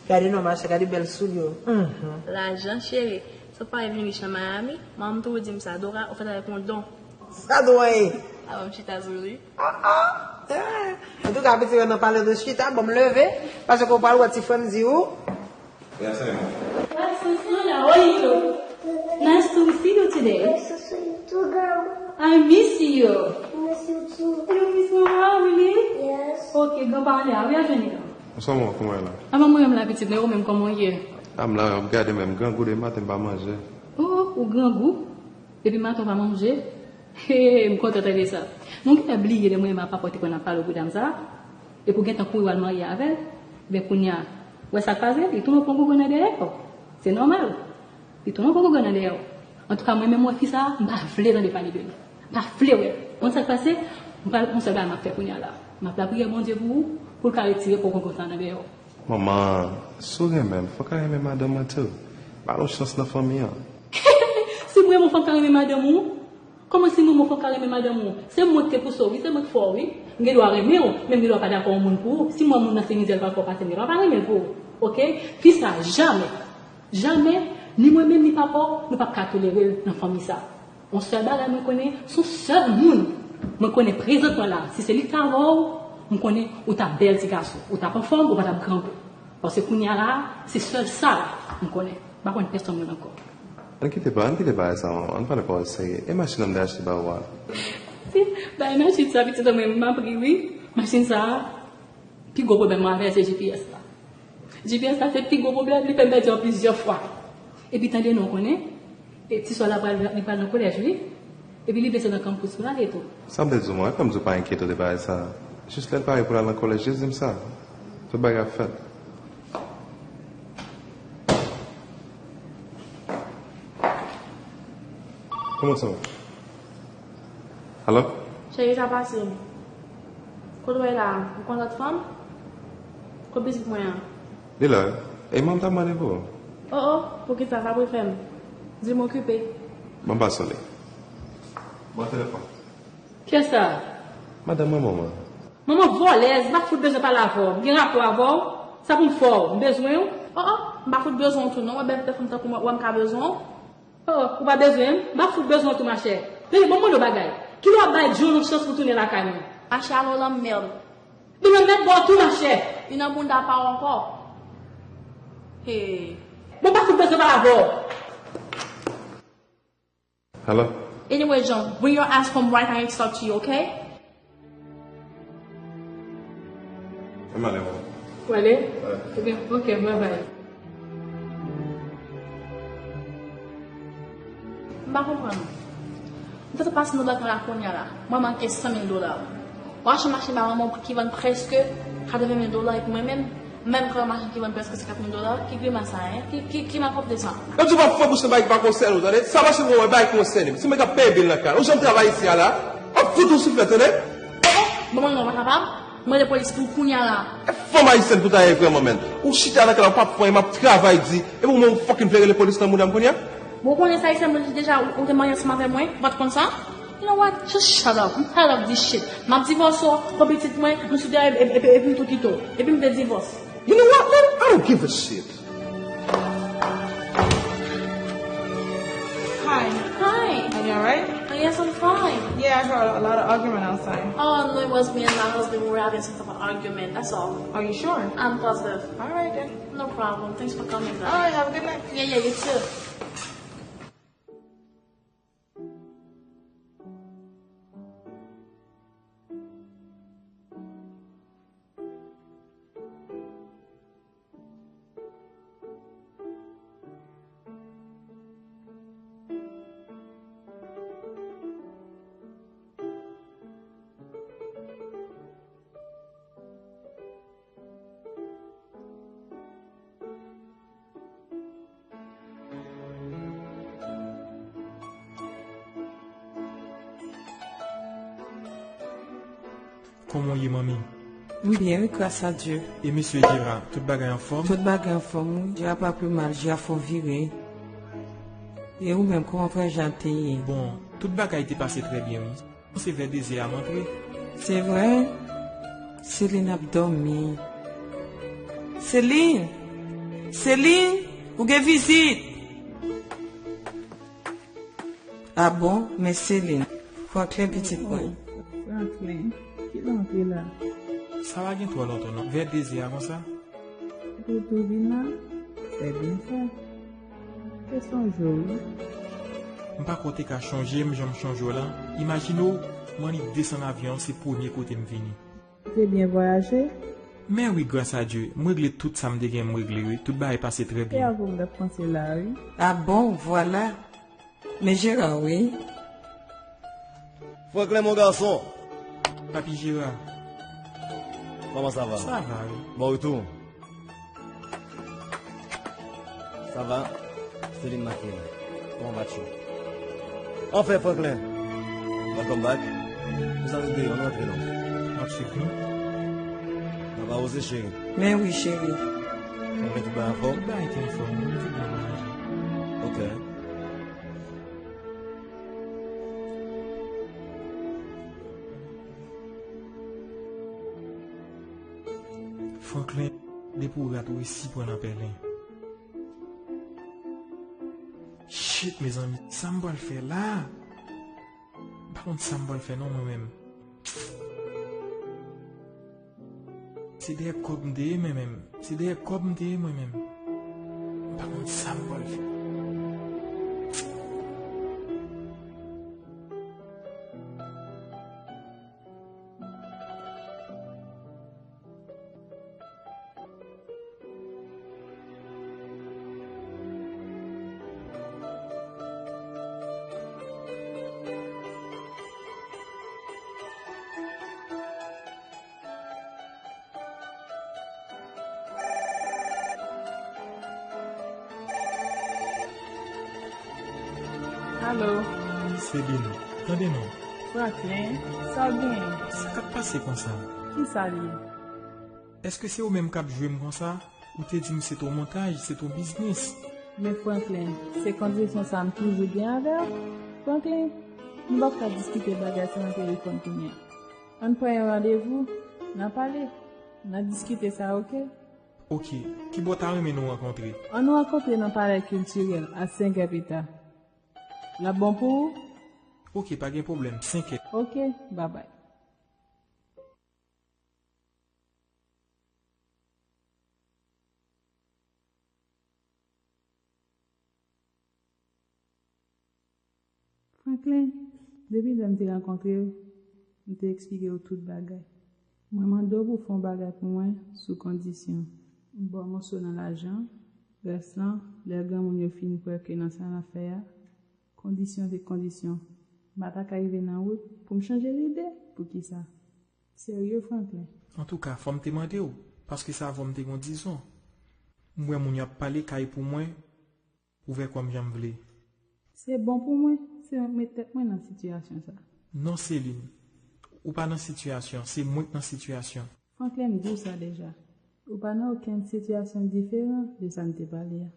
Gade non, machè, gade bèl soulye w. Mhm. Lajan, cheri. Sa pa vin rich nan Miami, manman m toujou di m sa, Dora, ou fèt avèk yon don. Sa don an ye? Avan m chita sou li. Ah, ah. Eh. Antouka, pitit mwen nan pale de chita, bon, m leve, paske w pral wè ti frè m di ou. Yes, I know. What's going on? How are you? Nice to see you today. Nice to see you too, girl. I miss you. Miss you too. You miss me, really? Yes. Ok, granpa anlè a, wi, a jwenn li la. Bonswa, manman, kòman w ye la? A, manman, m la, pitit mwen, ou menm, kòman w ye? A, m la, m ap gade menm, grangou de maten, m pa manje. Oh, ou grangou? Depi maten w pa manje? He, m kontan tande sa. Men w genlè bliye lè mwen menm ak papa w te konn ap pale w pou dam sa a? Epi w gentan kouri w al marye avè l? Ebyen, kounye a, w wè sa k pase? Li tounen pran gogo nan dèyè w. Se nòmal. Li tounen pran gogo nan dèyè w. Antouka, mwen menm, m wè fi sa a, m pa vle tande pale de li. M pa vle wè l. Ou konn sa k pase? M pral, yon sèl bagay m ap fè kounye a la. M ap lapriyè Bondye pou ou, pou l ka retire pran gogo sa a nan dèyè w. Manman, si w renmen m, fòk w renmen madanm mwen tou. Ba l yon chans nan fanmi an. Si m renmen w, fòk m ta renmen madanm ou? Kòman si m renmen w, fòk m ta renmen madanm ou? Se mwen ki te pouse w, wi, se mwen ki fè w, wi. M gen dwa renmen w, men m gen dwa pa dakò yon moun pou ou. Si m wè moun nan se mizè l pral fè w pase, m gen dwa pa renmen l pou ou. Oke? Fi sa, jamè, jamè, ni mwen menm, ni papa w, nou p ap ka tolere l nan fanmi sa. Yon sèl bagay mwen konnen, se yon sèl moun mwen konnen prezantman la, si se li k t avè w, m konnen ou t ap bèl ti gason, ou t ap anfòm, ou pa t ap grangou. Paske kounye a la, se sèl sa m konnen. M pa konn pèsonn moun ankò. Ann kite ba, ann kite bagay sa, manman. Ann pale pawòl serye. E machin an m te achte ba ou a? Si, bay machin sa, pitit mwen, m ap ri, wi. Machin sa, pi gwo pwoblèm mwen avè l se G P S la. G P S la se pi gwo pwoblèm, li fè m pèdi an plizyè fwa. Epi tande non, konnen, e ti sè w la pral, li pral nan kolèj, wi. Epi li blese nan kanpous pou l ale tou. Sa m te di w, mwen, e pa m di w pa enkyete w de bagay sa. Jis lè l pare pou l al nan kolèj, jis di m sa. Tout bagay ap fèt. Kòman sa va? Alo? Cheri, sa pase? Kote w ye la? Ou konn lòt fanm? Kot pitit mwen an? Li la wi. E manman m t ap mande pou ou. Oh, oh, poukisa? Sa pou l fè m? Di l m okipe. Ban m pase w li. Ban telefòn. Kiyès sa? Madanm manman w an. Manman vòlèz, m pa fout bezwen pale avè w. M gen rapò avè w. Sa pou m fè w? M bezwen w? Oh, oh, m pa fout bezwen w tou non. Wè bèl tèt fanm tankou mwen, wè m ka bezwen w? Oh, ou pa bezwen m? M pa fout bezwen w tou, machè. Tande, ban m mande w bagay. Kilè w ap bay John yon chans pou tounen lakay mwen? Machè, al nan lanmèd. Li nan mèd ba w tou, machè. Li nan bounda pa w ankò. Hey. Bon, m pa fout bezwen pale avè w. Hello? Anyway, John, bring your ass home right now and talk to you, okay? Mwen ale, mwen. Ou ale? Wi. Ebyen, ok, bye bye. M pa konprann ou. M te pase nan bak la kounye a la. Mwen manke san mil dola. Ou achte machin ba manman w ki vann prèske katreven mil dola epi mwen menm, menm kòlè machin ki vann prèske senkant mil dola, ki grimas sa, en? Ki, ki, ki malpwòpte sa? Yo di w pa fè bouch nan bagay ki pa konsène w, tande? Sa machin mwen wè bagay ki konsène m. Se mwen k ap peye bil nan kay la. Ou janm travay isi a la? M ap fout ou souflèt, tande? Oh, oh, ban mwen non, m pa kapab. M rele polis pou kounye a la. E fanm ayisyèn pou ta ye vrèman, menn. Ou chita nan kay la, ou p ap fè anyen, m ap travay di. Epi ou menm ou fucking vle rele polis nan mouda m kounye a? Bon, ou konnen sa, Ayisyen, mwen deja, ou, ou te marye ansanm avè mwen, ou pa t konn sa? You know what? Just shut up. I'm tired of this shit. M ap divòse w, pran pitit mwen, nou sou teren, epi, epi, epi m tou kite w. Epi m vle divòs. You know what, man? I don't give a shit. Hi. Hi. Are you alright? Yes, I'm fine. Yeah, I heard a lot of argument outside. Oh, no, it was me and my husband. We were having some type of argument. That's all. Are you sure? I'm positive. All right, then. No problem. Thanks for coming, though. All right, have a good night. Yeah, yeah, you too. Kòman w ye, manmi? M byen, wi, gras a Dye. E mesye Jera, tout bagay anfòm? Tout bagay anfòm, wi. Jera pa pi mal, Jera fè yon vire. E ou menm, kòman frè Jan te ye? Bon, tout bagay te pase trè byen, wi. Se vè dezè a m antre. Se vre? Seline ap dòmi. Seline! Seline! Ou gen vizit! Ah bon? Men Céline, Franklin pitit mwen. Franklin, kilè w antre la? Sa pa gen twò lontan non, vè dezè a konsa. Ou tou vin la? Fè byen fè. Te sonje w wi. M pa kwè w te ka chonje m jan m chonje w la. Imajine w, m annik desann avyon an, se premye kote m vini. Ou te byen vwayaje? Men wi, gras a Dye, m regle tout sa m te gen m regle wi. Tout bagay pase trè byen. Se avè w m t ap panse la wi. Ah bon, vwala. Men Gérard wi. Franklin, mon garçon. Papi Gérard. Comment ça va? Sa va wi. Bon retour. Ça va? Céline Maquin. Comment vas-tu? Enfin, Franklin. Welcome back. Pou sa nou deyò, nou antre non. M ap swiv nou. N ap avanse, cheri. Men wi, cheri. Franklin, tout bagay anfòm? Tout bagay te anfòm, wi, tout bagay. Ok. Franklin, depi w rat ou resi pran nan pèlen. Shit, mezanmi, sa m pral fè la? M pa konn sa m pral fè non, mwen menm. Se dèyè kòb m te ye mwen menm. Se dèyè kòb m te ye mwen menm. M pa konn sa m pral fè. Alo. Céline, tande non. Franklin, sa w genyen? Sa k ap pase konsa? Kisa l ye? Èske se ou menm k ap jwe m konsa? Ou te di m se t on montaj, se t on biznis. Men Franklin, se kondisyon sa a m toujou gen avè w. Franklin, nou p ap ka diskite bagay sa nan telefòn kounye a. Ann pran yon randevou, n a pale, n a diskite sa, oke? Oke, kibò w ta renmen nou rankontre? Ann nou rankontre nan Palè Kiltirèl a senk è pita. L ap bon pou ou? Oke, pa gen pwoblèm, senk è. Oke, babay. Franklin, depi lè m te rankontre w, m te eksplike w tout bagay. Mwen mande w pou w fè yon bagay pou mwen sou kondisyon. M ba w moso nan lajan, rès lan, lè granmoun yo fin kwè ke nan sa n ap fè a, kondisyon se kondisyon. M pa ta ka rive nan wout pou m chanje lide. Poukisa? Serye, Franklin? Antouka, fò m te mande w, paske sa avè w m te gen yon dizon. M wè moun yo ap pale kay pou mwen, ouvè kò m jan m vle. Se bon pou mwen, se mwen k met tèt mwen nan sitiyasyon sa. Non, Céline, ou pa nan sitiyasyon, se mwen k nan sitiyasyon. Franklin, m di w sa deja. Ou pa nan okenn sitiyasyon diferan de sa n te pale a.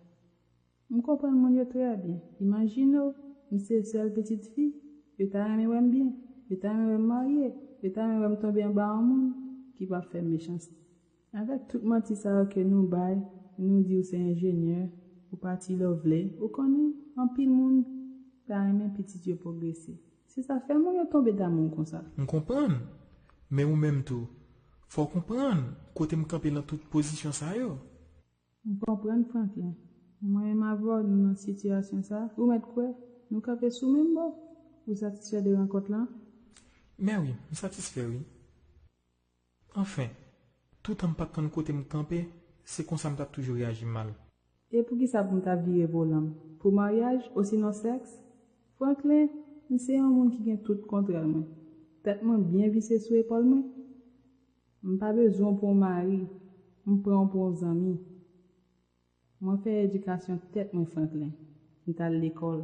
M konprann moun yo trè byen. Imajine w, m se sèl pitit fi, yo ta renmen wè m byen, yo ta renmen wè m marye, yo ta renmen wè m tonbe anba yon moun ki p ap fè m mechanste. Avèk tout manti sa yo ke nou bay, nou di w se enjenyè, ou pati lè w vle, ou konnen, anpil moun ta renmen pitit yo pwogrese. Se sa fè moun yo tonbe damou w konsa. M konprann, men ou menm tou, fò w konprann kote m kanpe nan tout pozisyon sa yo. M konprann, Franklin. Mwen menm avè w, nou nan sitiyasyon sa, ou mèt kwè, nou kanpe sou menm bò. Ou satisfè de rankont lan? Men wi, m satisfè wi. Anfen, toutan m pa t konn kote m kanpe, se konsa m t ap toujou reyaji mal. E poukisa pou m ta vire volan m? Pou maryaj, osinon sèks? Franklin, m se yon moun ki gen tout kontwòl mwen. Tèt mwen byen vise sou epòl mwen. M pa bezwen w pou yon mari, m pran w pou yon zanmi. Mwen fè edikasyon tèt mwen, Franklin. M t al lekòl.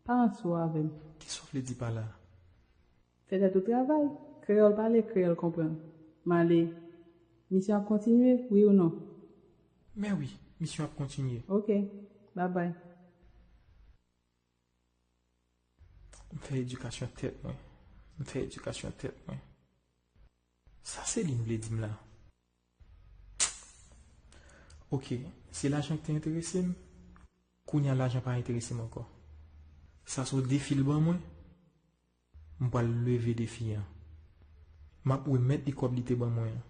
Pa ranse w avè m. Kisa w vle di pa la? Fè tèt ou travay. Kreyòl pale, kreyòl konprann. M ale. Misyon ap kontinye, wi ou non? Men wi, misyon ap kontinye. Oke. Babay. M fè edikasyon tèt mwen. M fè edikasyon tèt mwen. Sa Céline vle di m la? Oke, se lajan ki te enterese m. Kounye a lajan pa enterese m ankò. Sa se yon defi l ban mwen. M pral leve defi an. M ap remèt li kòb li te ban mwen an.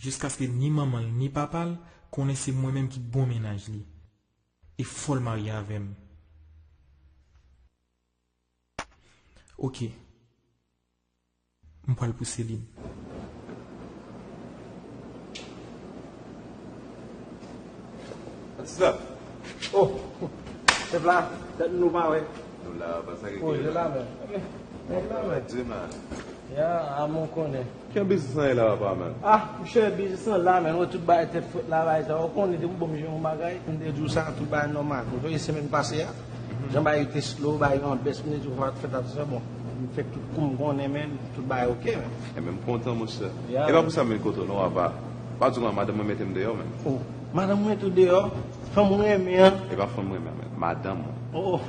Jiskaske ni manman l ni papa l konnen se mwen menm ki bon mennaj li. E fò l marye avè m. Oke. M pral pou Celine. What's up? Oh, pèp la, dat nou pa wè. Nou la, pa sa ki gen la. Nèg la, men. Nèg la, men. Di, man. Ya, a mon konnen. Ki biznis lan ye la, papa, man? Ah, monchè, biznis lan la, men. Wè tout bagay tèt frèt la, bagay sa. Ou konnen, depi bon, m jwenn yon bagay, m te di w sa, tout bagay nòmal. Ou te wè semèn pase a? Jan bagay yo te slow, bagay yo an bès, m te di w fò fèt atansyon. Bon, m fè tout kou m konnen, men, tout bagay oke, men. Ebyen, m kontan, monchè. Ya, men. E pa pou sa, men, kote w non, apa. Pa di w, madanm mwen mete m deyò, men. Oh, madanm mwen mete w deyò? Fanm ou renmen an? E pa fanm mwen renmen, men. Madanm mwen. Oh,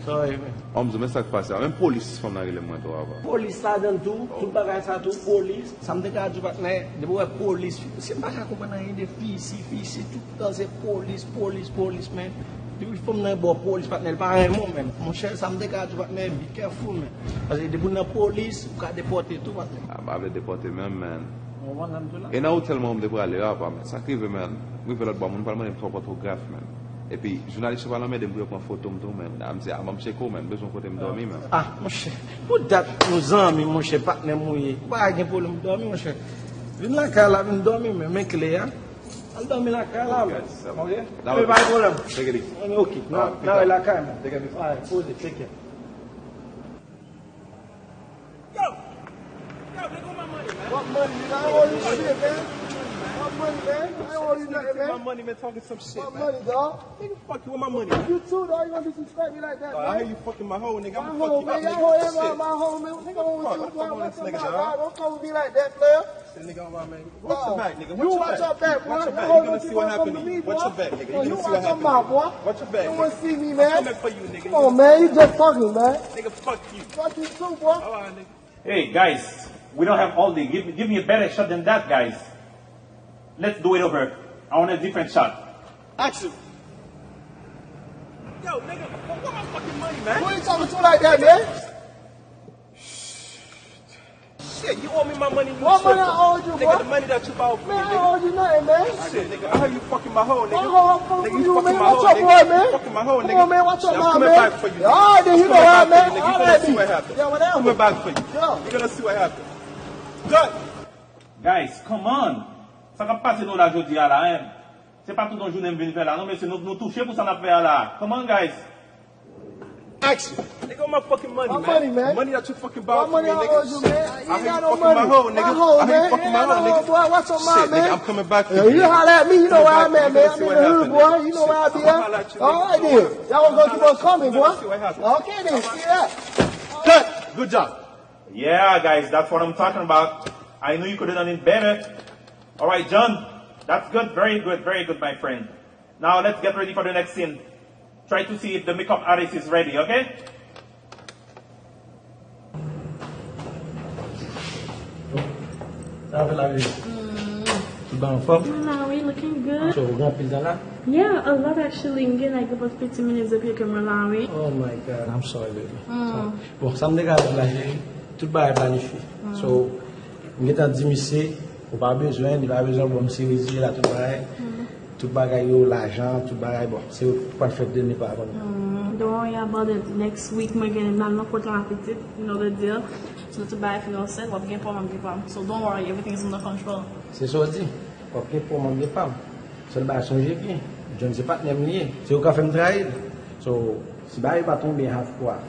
sorry, men. Ò, m di w, men sa k pase a. Menm polis, fanm nan rele mwen tou, apa. Polis ladan l tou, tout bagay sa tou, polis. Sa m te ka di w, patnè, depi w wè polis, se m pa ka konprann anyen de fi isi, fi isi, tout tan se polis, polis, polis, men. Depi fanm nan bò polis, patnè, l pa renmen w, men. Monchè, sa m te ka di w, patnè, be careful, men. Paske depi w nan polis, ou ka depòte tou, patnè. A, m pa vle depòte menm, men. Ou konprann sa m di w la? E nan otèl mwen, m te prale a, apa, men. Sa k rive, men. M rive lòt bò, moun pral mande m twòp otograf, men. Epi, jounalis yo pral anmède m pou yo pran foto m tou, men. M di, a, ban m tcheke w, men. M bezwen kote m dòmi, men. Ah, monchè. Pou dat nou zanmi, monchè, patnè m ou ye. Ou pa gen pwoblèm dòmi, monchè. Vin lakay la, vin dòmi, men. Men kle a. Al dòmi lakay la, men. Ok, sa va. Ok? Dabò. Men pa gen pwoblèm. Tcheke li. Ok, nan, nan lakay, men. Tcheke li. Alright, poze, take care. Yo! Yo, nigga, where my money, man? What money, man? I don't owe you shit, man. What money, man? I don't owe you nothing, man. My money, man, talking some shit, man. What money, dog? Nigga, fuck you, where my money, man? Fuck you too, dog. You gonna disrespect me like that, bro? I hear you fucking my hoe, nigga. My hoe, man. Your hoe, that's my hoe, man. What's wrong with you, boy? What's up, my dog? Don't come with me like that, player. That nigga on my man. Watch your back, nigga. Watch your back. You watch your back, boy. You gonna see what happen to you. Watch your back, nigga. You gonna see what happen to you. Watch your back, nigga. You wanna see me, man? I'm coming for you, nigga. Come on, man. You just talking, man. Nigga, fuck you. Fuck you too, boy. All right, nigga. Hey, guys, we don't have all day. Give, give me a better shot than that, guys. Let's do it over. I want a different shot. Action. Yo, nigga, where my fucking money, man? Who you talking to like that, man? Shit, you owe me my money, you tripping. What money I owed you, boy? Nigga, the money that you borrowed from me, nigga. Man, I owe you nothing, man. Shit, nigga, I heard you fucking my hoe, nigga. My hoe, I'm fucking you, man. Watch your boy, man. Fucking my hoe, nigga. Come on, man, watch your mouth, man. I'm coming back for you, nigga. All right, then, you know what, man. All right, then. Yo, whatever. I'm coming back for you. Yo. You gonna see what happen. Good. Guys, come on. Sa k ap pase nou la jodi a la, hein? Se pa tout yon jounen m vin fè la, non, mesye, nou, nou touche pou sa n ap fè a la. Come on, guys. Action. Nigga, my fucking money, man. My money, man. Money that you fucking borrowed from me, nigga. What money I owe you, man? You ain't got no money. My hoe, nigga. My hoe, man. You ain't got no hoe, boy. Watch your mouth, man. Shit, nigga, I'm coming back for you, nigga. You holler at me, you know where I'm at, man. I'm in the hood, boy. You know where I be at. All right, then. Y'all gonna keep on coming, boy. Okay, then. See that. Cut. Good job. Yeah, guys, that's what I'm talking about. I know you could have done it better. All right, John. That's good. Very good. Very good, my friend. Now let's get ready for the next scene. Try to see if the makeup artist is ready, okay? Sa fè la, baby? Tout bagay anfòm? La, wi, looking good. So, ou gen anpil tan la? Yeah, a lot actually. M gen like about fifteen minutes depi ke mwen la, wi. Oh my God, I'm sorry, baby. Bon, sa m te ka di w la, cheri, tout bagay planifye. So, m gentan di misye, ou pa bezwen, li pa bezwen, bon, m serye la, tout bagay. Tout bagay yo, lajan, tout bagay, bon, se yo k pral fè dènye pa a. Don't worry about it. Next week, mwen gen, m al nan kot la pitit, you know the deal. So, tout bagay fin all set, w ap gen pa w, m ap gen pa m. So, don't worry, everything is under control. Se sa w di. W ap gen pa w, m ap gen pa m. Sèl bagay, sonje byen, John se patnè m li ye. Se yo k ap fè m trayi l. So, si bagay yo pa tonbe half pou half,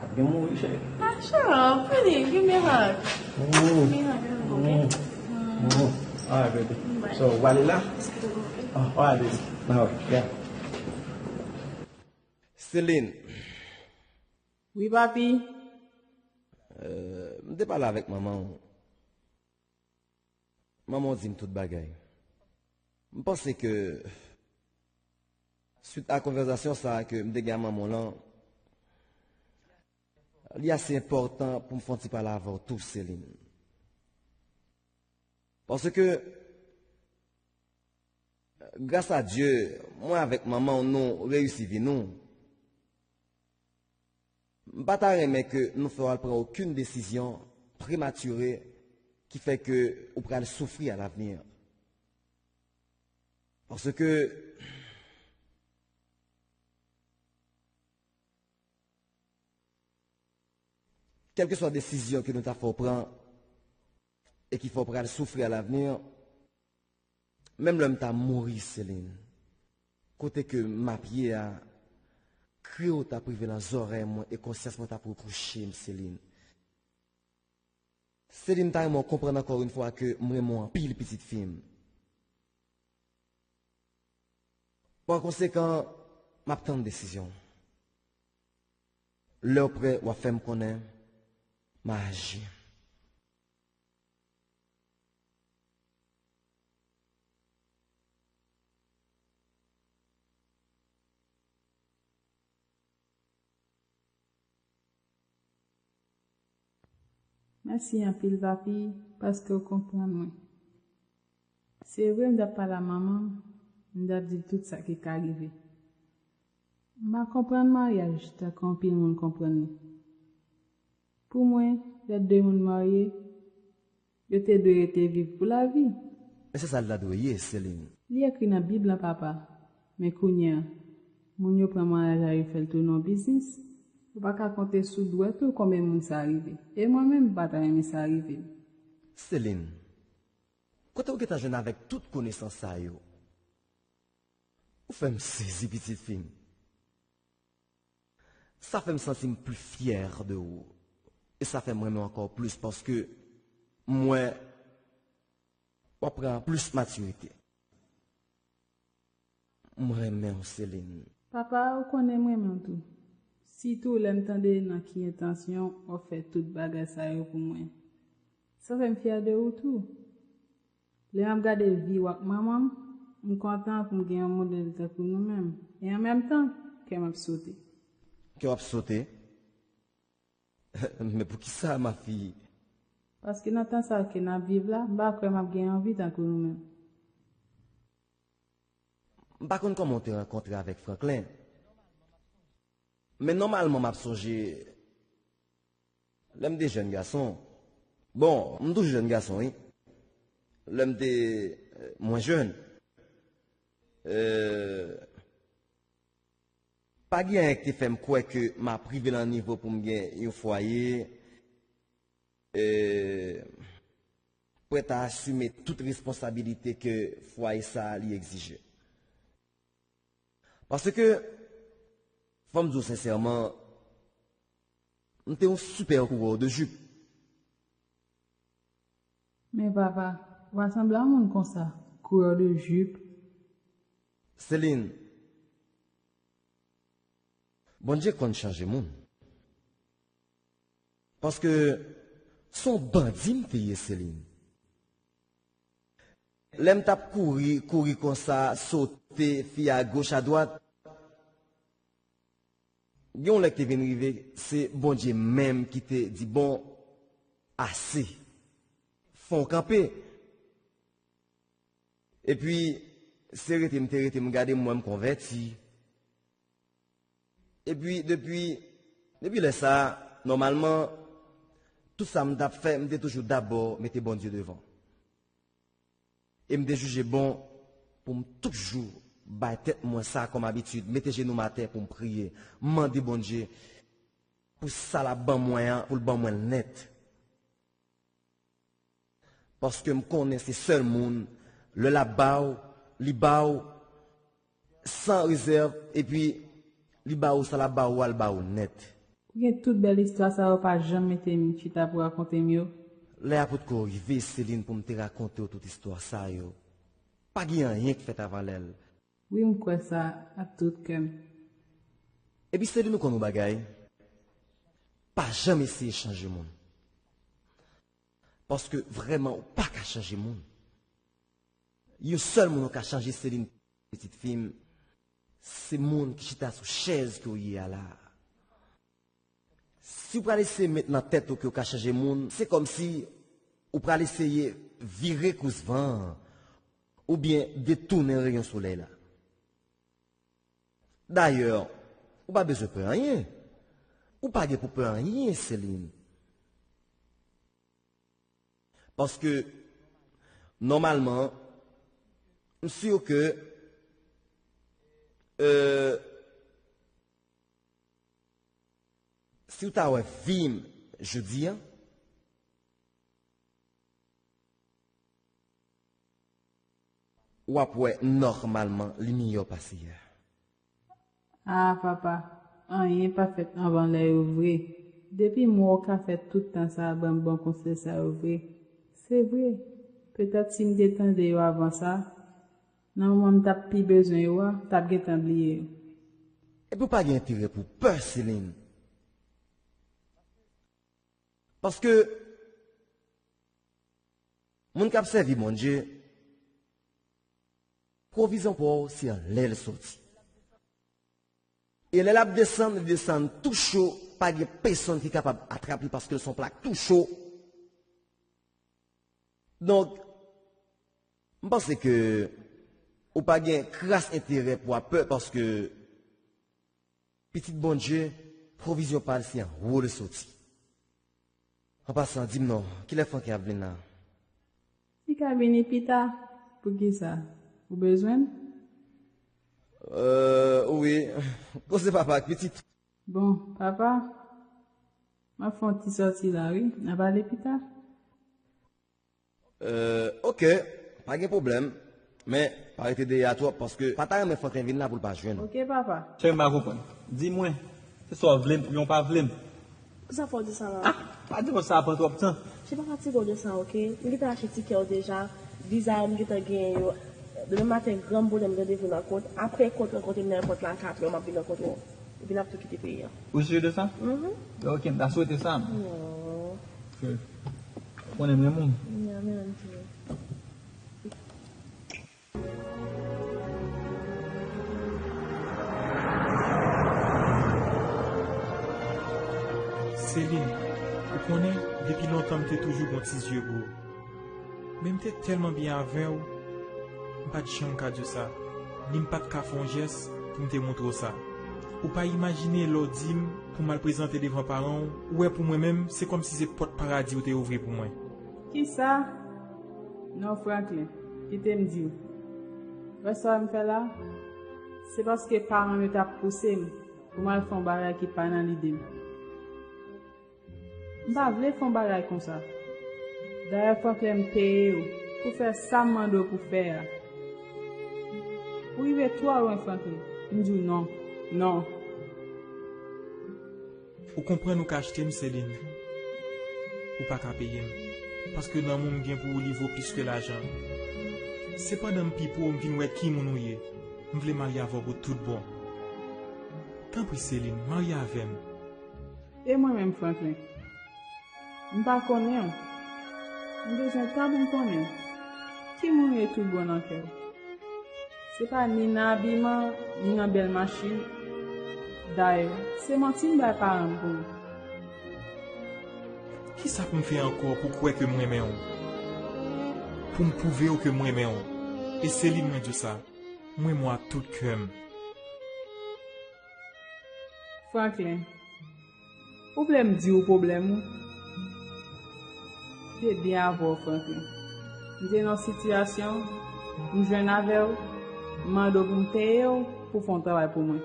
ap gen mouri, cheri. Ah, shut up, honey, give me a hug. Give me a hug, okay? Alright, baby. So, w ale la? Oh, alright, baby. Now, yeah. Celine. Wi, papi. Euh, m te pale avèk manman w. Manman w di m tout bagay. M panse ke, swit a konvèsasyon sa a ke m te gen ak manman w lan, li ase enpòtan pou m fè yon ti pale avè w tou, Celine. Paske, gras a Dye, mwen avèk manman w, nou reyisi vi nou. M pa ta renmen ke nou fè w al pran okenn desizyon prematire ki fè ke ou pral soufri alavni. Paske kèlkeswa desizyon ke nou ta fè w pran e ki fè w pral soufri alavni, menm lè m ta mouri, Celine, kote ke m ap ye a, kri w t ap rive nan zòrèy mwen e konsyans mwen t ap repwoche m, Celine. Celine, m ta renmen w konprann ankò yon fwa ke m renmen w anpil, pitit fi m. Pa konsekan, m ap tann desizyon w. Lè w prè, w ap fè m konnen, m a aji. Mèsi anpil, papi, paske w konprann mwen. Se vre, m t ap pale a manman m, m t ap di l tout sa ki ka rive. M pa konprann maryaj tankou anpil moun konprann li. Pou mwen, lè de moun marye, yo te dwe rete viv pou lavi. Men se sa l ta dwe ye, Celine. Li ekri nan Bib lan, papa. Men kounye a, moun yo pran maryaj la, yo fè l tounen yon biznis. Ou pa ka konte sou dwèt ou konbyen moun sa rive. E mwen menm, m pa ta renmen sa rive m. Celine, kote w gentan jwenn avèk tout konesans sa yo? Ou fè m sezi, pitit fi m. Sa fè m santi m pli fyè de ou. E sa fè m renmen w ankò plis paske m wè w ap pran plis matirite. M renmen w, Celine. Papa, ou konnen m renmen w tou. Sitou lè m tande nan ki entansyon w ap fè tout bagay sa yo pou mwen. Sa fè m fyè de ou tou. Lè m ap gade vi w ak manman m, m kontan pou m gen yon modèl tankou nou menm. E an menm tan, kè m ap sote. Kè w ap sote? Men poukisa, ma fille? Paske nan tan sa ke n ap viv la, m pa kwè m ap gen anvi tankou nou menm. M pa konn kòman w te rankontre avèk Franklin. Men nòmalman, m ap sonje lè m te jèn gason. Bon, m toujou jèn gason, wi. Lè m te, euh, mwen jèn. Euh, pa gen anyen ki te fè m kwè ke m ap rive nan nivo pou m gen yon fwaye, euh, prèt a asime tout responsabilite ke fwaye sa a li egzije. Paske, fò m di w sensèman, m te yon super coureur de jupe. Men papa, ou pa sanble a yon moun konsa, coureur de jupe. Celine, Bondye konn chanje moun. Paske se yon bandi m te ye, Celine. Lè m t ap kouri, kouri konsa, sote, fiye agoch, adwat, gen yon lè k te vin rive, se Bondye menm ki te di, "Bon, ase. Fò w kanpe." Epi, se rete m te rete, m gade, m wè m konvèti. Epi, depi, depi lè sa a, nòmalman, tout sa m t ap fè, m te toujou dabò mete Bondye devan. E m te jije bon pou m toujou bay tèt mwen sa kòm abitid, mete jenou m atè pou m priye, m mande Bondye pou sa l ap ban mwen an, pou l ban mwen l nèt. Paske m konnen se sèl moun, lè l ap ba w, li ba w san rezèv, epi li ba w sa l ap ba w a, l ba w nèt. Ou gen tout bèl istwa sa yo, pa janm mete m chita pou rakonte m yo? Lè a potko rive, Celine, pou m te rakonte w tout istwa sa yo. Pa gen anyen k fèt avan lè l. Wi, m kwè sa ak tout kè m. Epi, Celine, ou konn yon bagay? Pa janm eseye chanje moun. Paske vrèman, ou pa ka chanje moun. Yon sèl moun ou ka chanje, Celine, pitit fi m, se moun ki chita sou chèz ke w ye a la a. Si w pral eseye met nan tèt ou ke w ka chanje moun, se kòmsi ou pral eseye vire kous van an, oubyen detounen reyon solèy la. Dayè, ou pa bezwen pè anyen. Ou pa gen pou pè anyen, Celine. Paske, nòmalman, m si ke, euh, si w ta wè vi m jodi a, w ap wè nòmalman li miyò pase yè. Ah, papa, anyen pa fèt anvan lè yo vre. Depi m wè w ka fè tout tan sa a ban m bon konsèy sa yo vre. Se vre, petèt si m te tande yo avan sa, nan moman m t ap pi bezwen yo a, m t ap gentan bliye yo. Epi w pa gen enterè pou pè, Celine. Paske moun k ap sèvi Bondye, pwovizyon pa w se anlè l soti. E lè l ap desann, li desann tou cho, pa gen pèsonn ki kapab atrap li paske l se yon plak tou cho. Donk, m panse ke ou pa gen kras enterè pou w ap pè paske pitit Bondye, pwovizyon pa l se anwo l soti. An pasan, di m non, kilè Franklin ap vin la? Li ka vini pita. Poukisa? Ou bezwen m? Euh, wi. Koze papa ak pitit. Bon, papa, m ap fè yon ti sòti la, wi. N a pale pita. Euh, ok, pa gen pwoblèm. Men, pa rete dèyè a twòp, paske pa ta renmen Franklin vin la pou l pa jwenn ou. Ok, papa. Cheri, m pa konprann. Di mwen, se sa w vle m oubyen w pa vle m? Poukisa fò w di sa la? Ah, pa di konsa, pran twòp tan. Cheri, pa fatige w de sa, ok? M gentan achte tikè w deja, viza yo m gentan genyen yo. Demen maten, granm pote m randevou nan kont. Apre kont rankontre m nan èpòt la, katrè, m ap vin rankontre w. Epi n ap tou kite peyi a. Ou sire de sa? Mhm. Ok, m ta swete sa. Non. Ok. Ou konnen m renmen w. Ya, m renmen w tou. Celine, ou konnen, depi lontan m te toujou gon ti zye pou ou. Men m te tèlman byen avè w, m pa t janm ka di w sa, ni m pa t ka fè yon jès pou m te montre w sa. Ou pa imajine lè w di m pou m al prezante devan paran w, ou wè pou mwen menm, se kòmsi se pòt paradi ou te ouvri pou mwen. Kisa? Non, Franklin, kite m di w. Wè sa w wè m fè la? Se paske paran m yo t ap pouse m pou m al fè yon bagay ki pa nan lide m. M pa vle fè yon bagay konsa. Dayè, Franklin, m peye w pou fè sa m mande w pou fè a. Ou rive twò lwen, Franklin. M di w non. Non. Ou konprann ou ka achte m, Celine. Ou pa ka peye m. Paske lanmou m gen pou ou li vo plis ke lajan. Se pandan m pi pwo m vin wè ki moun ou ye. M vle marye avè w pou tout bon. Tanpri, Celine, marye avè m. E mwen menm, Franklin? M pa konnen w. M bezwen tan pou m konnen w. Ki moun ou ye tout bon nan kè w? Se pa ni nan abiman, ni nan bèl machin. Dayè, se manti m bay paran m pou ou. Kisa pou m fè ankò pou kwè ke m renmen w? Pou m pwouve w ke m renmen w? E Celine mwen di w sa, m renmen w ak tout kè m. Franklin, ou vle m di w pwoblèm ou? M te byen avè w, Franklin. M te nan yon sitiyasyon, m jwenn avè w, m mande w pou m peye w pou w fè yon travay pou mwen.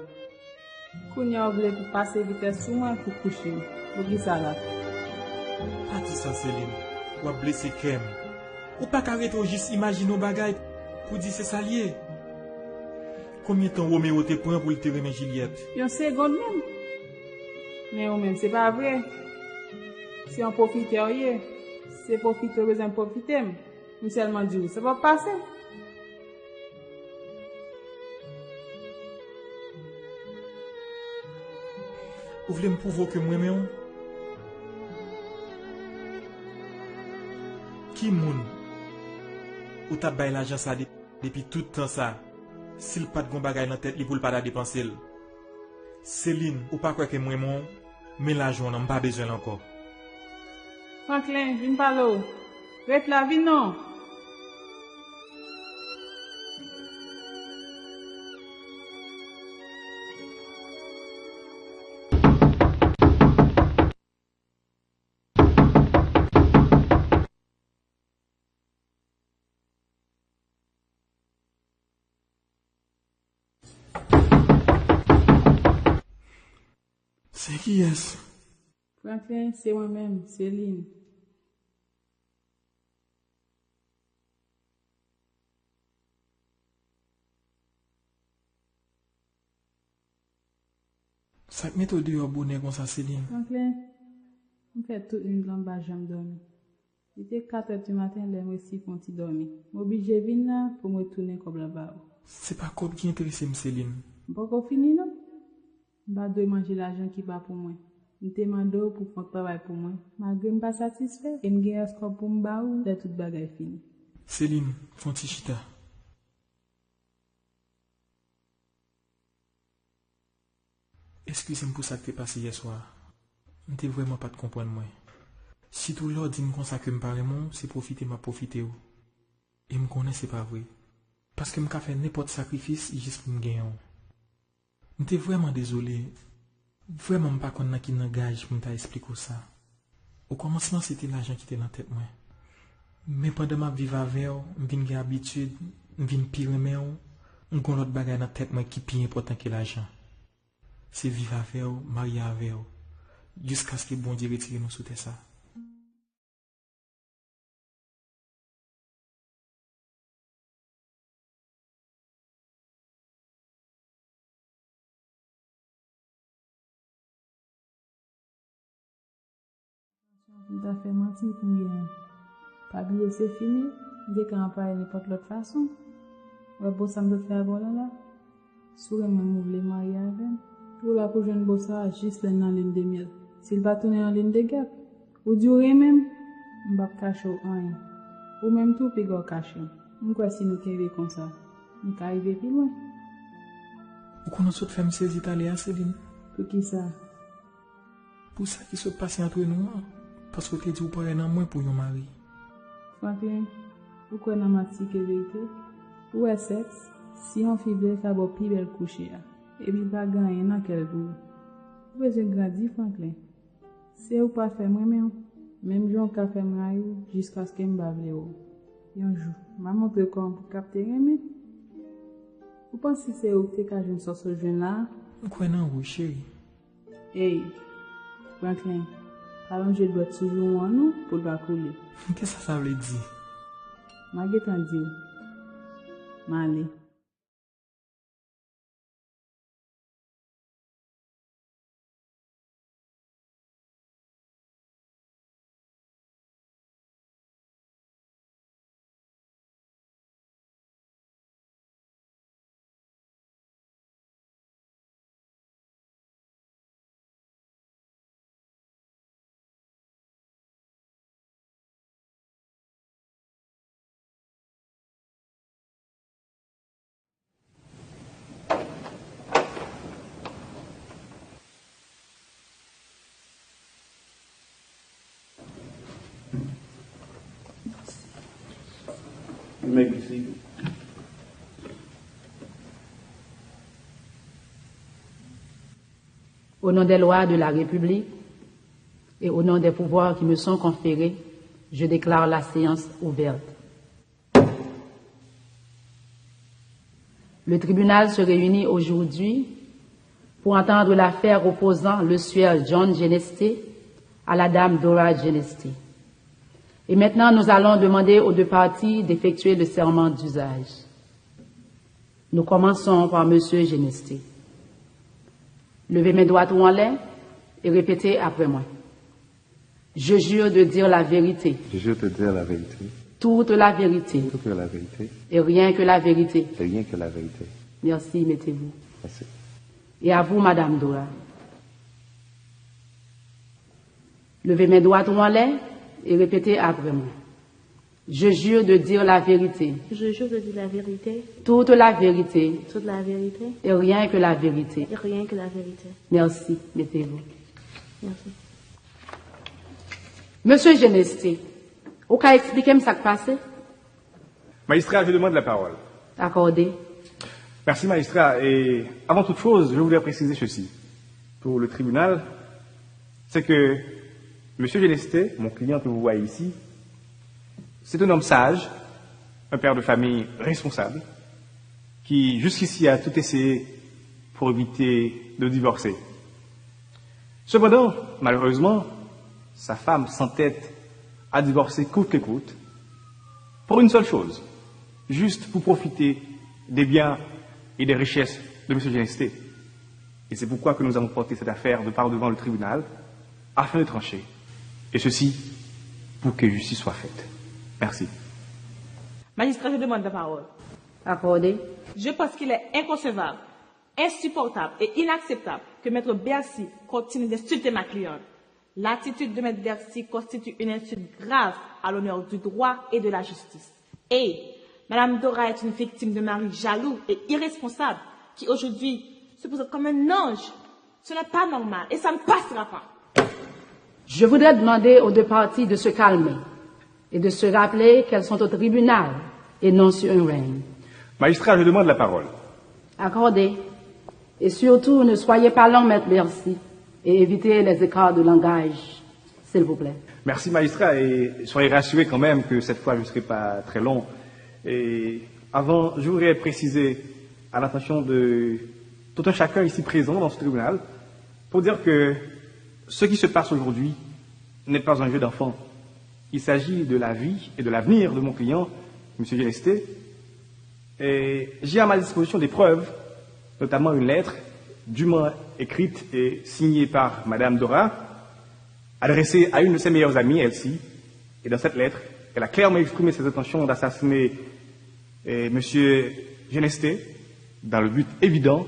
Kounye a w vle pou pase vitès sou mwen pou kouche m. Poukisa la? Pa di sa, Celine. W ap blese kè m. Ou pa ka rete w jis imajine yon bagay pou di se sa l ye. Konbyen tan Romeo te pran pou l te renmen Juliette? Yon segonn menm. Men ou menm, se pa vre. Se yon pwofitè w ye. Se pwofite w bezwen pwofite m. M sèlman di w, sa p ap pase. Ou vle m pwouve w ke m renmen w? Ki moun ou t ap bay lajan sa de-, depi tout tan sa, si l pa t gon bagay nan tèt li pou l pa ta depanse l? Celine, ou pa kwè ke m renmen w, men lajan w nan, m pa bezwen l ankò. Franklin, vin pale w. Ret la, vin non. Kiyès? Franklin, se mwen menm, Céline. Sa k mete w deyò bonè konsa, Céline? Franklin, m fè tout nuit lan m pa janm dòmi. Li te kat è di maten lè m resi fè yon ti dòmi. M oblije vin la pou m retounen kòb la ba ou. Se pa kòb ki enterese m, Céline. M poko fini non. M pa dwe manje lajan ki pa pou mwen. M te mande w pou w fè yon travay pou mwen, malgre m pa satisfè, e m gen rès kòb pou m ba ou lè tout bagay fini. Céline, fè yon ti chita. Eskize m pou sa k te pase yè swa a. M te vrèman pa t konprann mwen. Sitou lè w di m konsa ke m pa renmen w, se pwofite m ap pwofite w. E m konnen se pa vre. Paske m ka fè nenpòt sakrifis jis pou m genyen w. M te vrèman dezole. Vrèman, m pa konn nan ki langaj pou m ta esplike w sa. Okòmansman, se te lajan ki te nan tèt mwen. Men pandan m ap viv avè w, m vin gen abitid, m vin pi renmen w, m gen yon lòt bagay nan tèt mwen ki pi enpòtan ke lajan. Se viv avè w, marye avè w, jiskaske Bondye retire nou sou tè sa. M ta fè manti pou m gen yon. Pa bliye se fini, m te ka anplwaye nenpòt lòt fason. Wè bon sa m sot fè avè w lan la? Si w renmen m, ou vle marye avè m? Ou la pou jwenn bon sa a jis lè n nan lin de myèl. Si l pa tounen an lin de gèp, ou di w renmen m, m p ap kache w anyen. Ou menm tou, piga w kache m. M kwè si nou kenbe konsa, nou ka rive pi lwen. Ou konn ou sot fè m sezi talè a, Céline. Poukisa? Pou sa ki sot pase antre nou an, paske w te di w parèy nan mwen pou yon mari. Franklin, ou kwè nan manti ke verite? Ou wè sèks, si yon fi vle, l ka ba w pi bèl kouche a, epi l pa gen anyen nan kè l pou ou. Ou bezwen grandi, Franklin. Se ou k pral fè m renmen w, menm jan w ka fè m rayi w jiskaske m pa vle wè w. Yon jou, m a montre w kòman pou w kapte renmen. Ou panse se ou k te ka jwenn sa w sot jwenn la a? M kwè nan ou, cheri. Ey, Franklin, pa lonje dwèt sou jou w an non, pou l pa koule. Kisa sa vle di? M a gentan di w. M ale. Au nom des lois de la République et au nom des pouvoirs qui me sont conférés, je déclare la séance ouverte. Le tribunal se réunit aujourd'hui pour entendre l'affaire opposant le sieur John Genesté à la dame Dora Genesté. Et maintenant, nous allons demander aux deux parties d'effectuer le serment d'usage. Nous commençons par Monsieur Genesté. Levez main droite ou anlè et répétez après moi. Je jure de dire la vérité. Je jure de dire la vérité. Toute la vérité. Toute la vérité. Et rien que la vérité. Et rien que la vérité. Merci, mettez-vous. Merci. Et à vous, Madame Dora. Levez main droite ou anlè et répétez après moi. Je jure de dire la vérité. Je jure de dire la vérité. Toute la vérité. Toute la vérité. Et rien que la vérité. Et rien que la vérité. Merci. Mettez-vous. Merci. Mesye Genesté, ou ka eksplike m sa k pase? Magistrat, je demande la parole. Accordé. Merci, magistrat. Et avant toute chose, je voudrais préciser ceci. Pour le tribunal, c'est que Monsieur Genesté, mon client que vous voyez ici, c'est un homme sage, un père de famille responsable, qui jusqu'ici a tout essayé pour éviter de divorcer. Cependant, malheureusement, sa femme s'entête à divorcer coûte que coûte pour une seule chose, juste pour profiter des biens et des richesses de M. Genesté. Et c'est pourquoi que nous avons porté cette affaire de part devant le tribunal, afin de trancher. Et ceci, pour que justice soit faite. Merci. Magistrat, je demande la parole. Accordé. Je pense qu'il est inconcevable, insupportable et inacceptable que Maître Bercy continue d'insulter ma cliente. L'attitude de Maître Bercy constitue une insulte grave à l'honneur du droit et de la justice. Et Madame Dora est une victime de mari jaloux et irresponsable qui aujourd'hui se présente comme un ange. Ce n'est pas normal et ça ne passera pas. Je voudrais demander aux deux parties de se calmer et de se rappeler qu'elles sont au tribunal et non sur un ring. Magistrat, je demande la parole. Accordé. Et surtout, ne soyez pas long, Maître Bercy, et évitez les écarts de langage, s'il vous plaît. Merci, magistrat, et soyez rassurés quand même que cette fois, je ne serai pas très long. Et avant, je voudrais préciser à l'attention de tout un chacun ici présent dans ce tribunal, pour dire que ce qui se passe aujourd'hui n'est pas un jeu d'enfant. Il s'agit de la vie et de l'avenir de mon client, M. Genesté. Et j'ai à ma disposition des preuves, notamment une lettre dûment écrite et signée par Madame Dora, adressée à une de ses meilleures amies, Elsie. Et dans cette lettre, elle a clairement exprimé ses intentions d'assassiner, euh, M. Genesté, dans le but évident